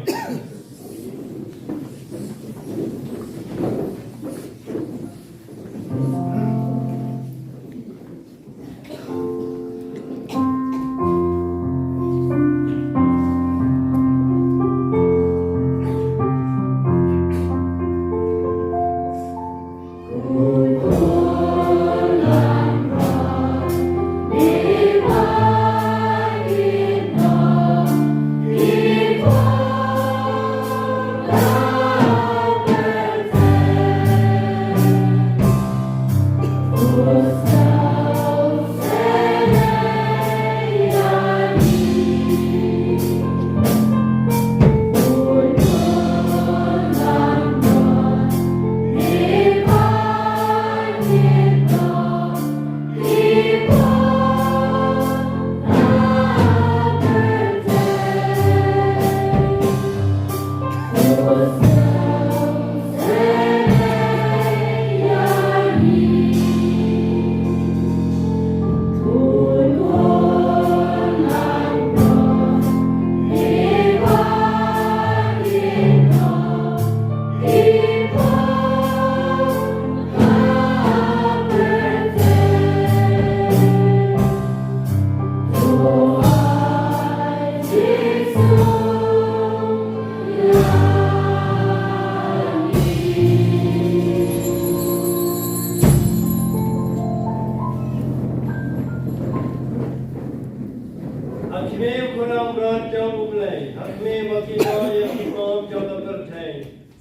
Ha khmih, ko khun langbrot jong U Blei, ha khmih ba ki don ïa ki pop jong ka pyrthei.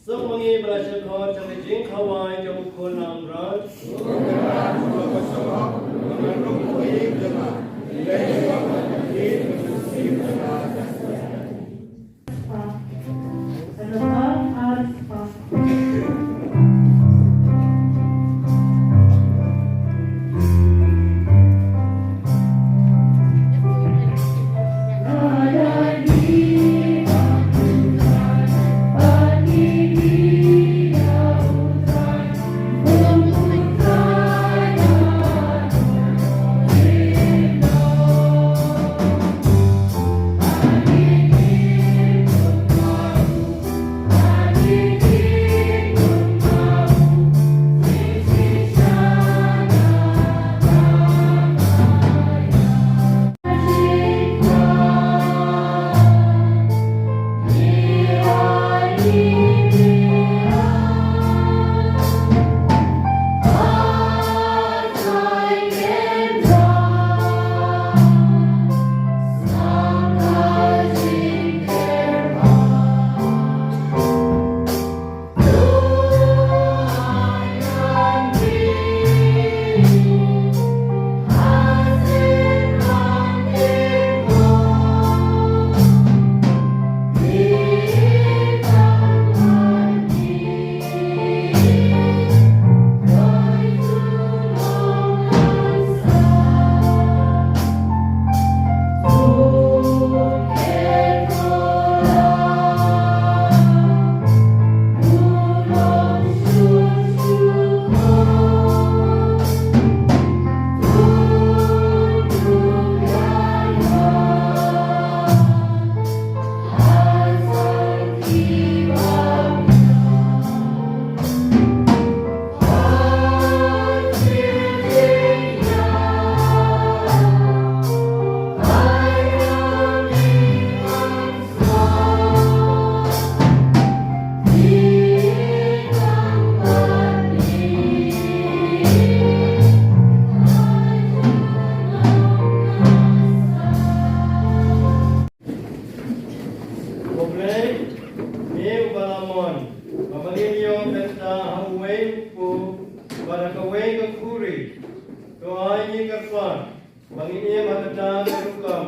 Suk ma ngi ba la shah khot sha ka jingkhawai jong u khun langbrot. Ba ngin im ha kata ka rukom,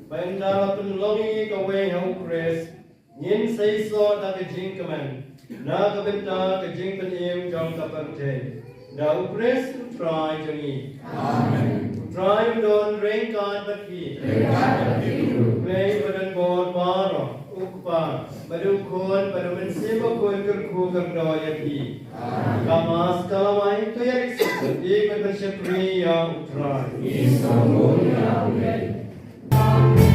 ba ynda la pynlong ïa kawei ha u Khrist, ngin sa ïasoh da ka jingkmen na ka bynta ka jingpynim jong ka pyrthei. Da u Khrist u Trai jong ngi. Amen. U Trai un don ryngkat bad phi. Ryngkat bad phi. U Blei badonbor baroh, u Kpa, bad u Khun, bad u Mynsiem Bakhuid, kyrkhu kyrdoh ïa phi. Amen. Ka Mass ka la wai, to ïa rik suk, ïa ka ban shakri ïa u Trai. Ngi sngewbha ïa u Blei.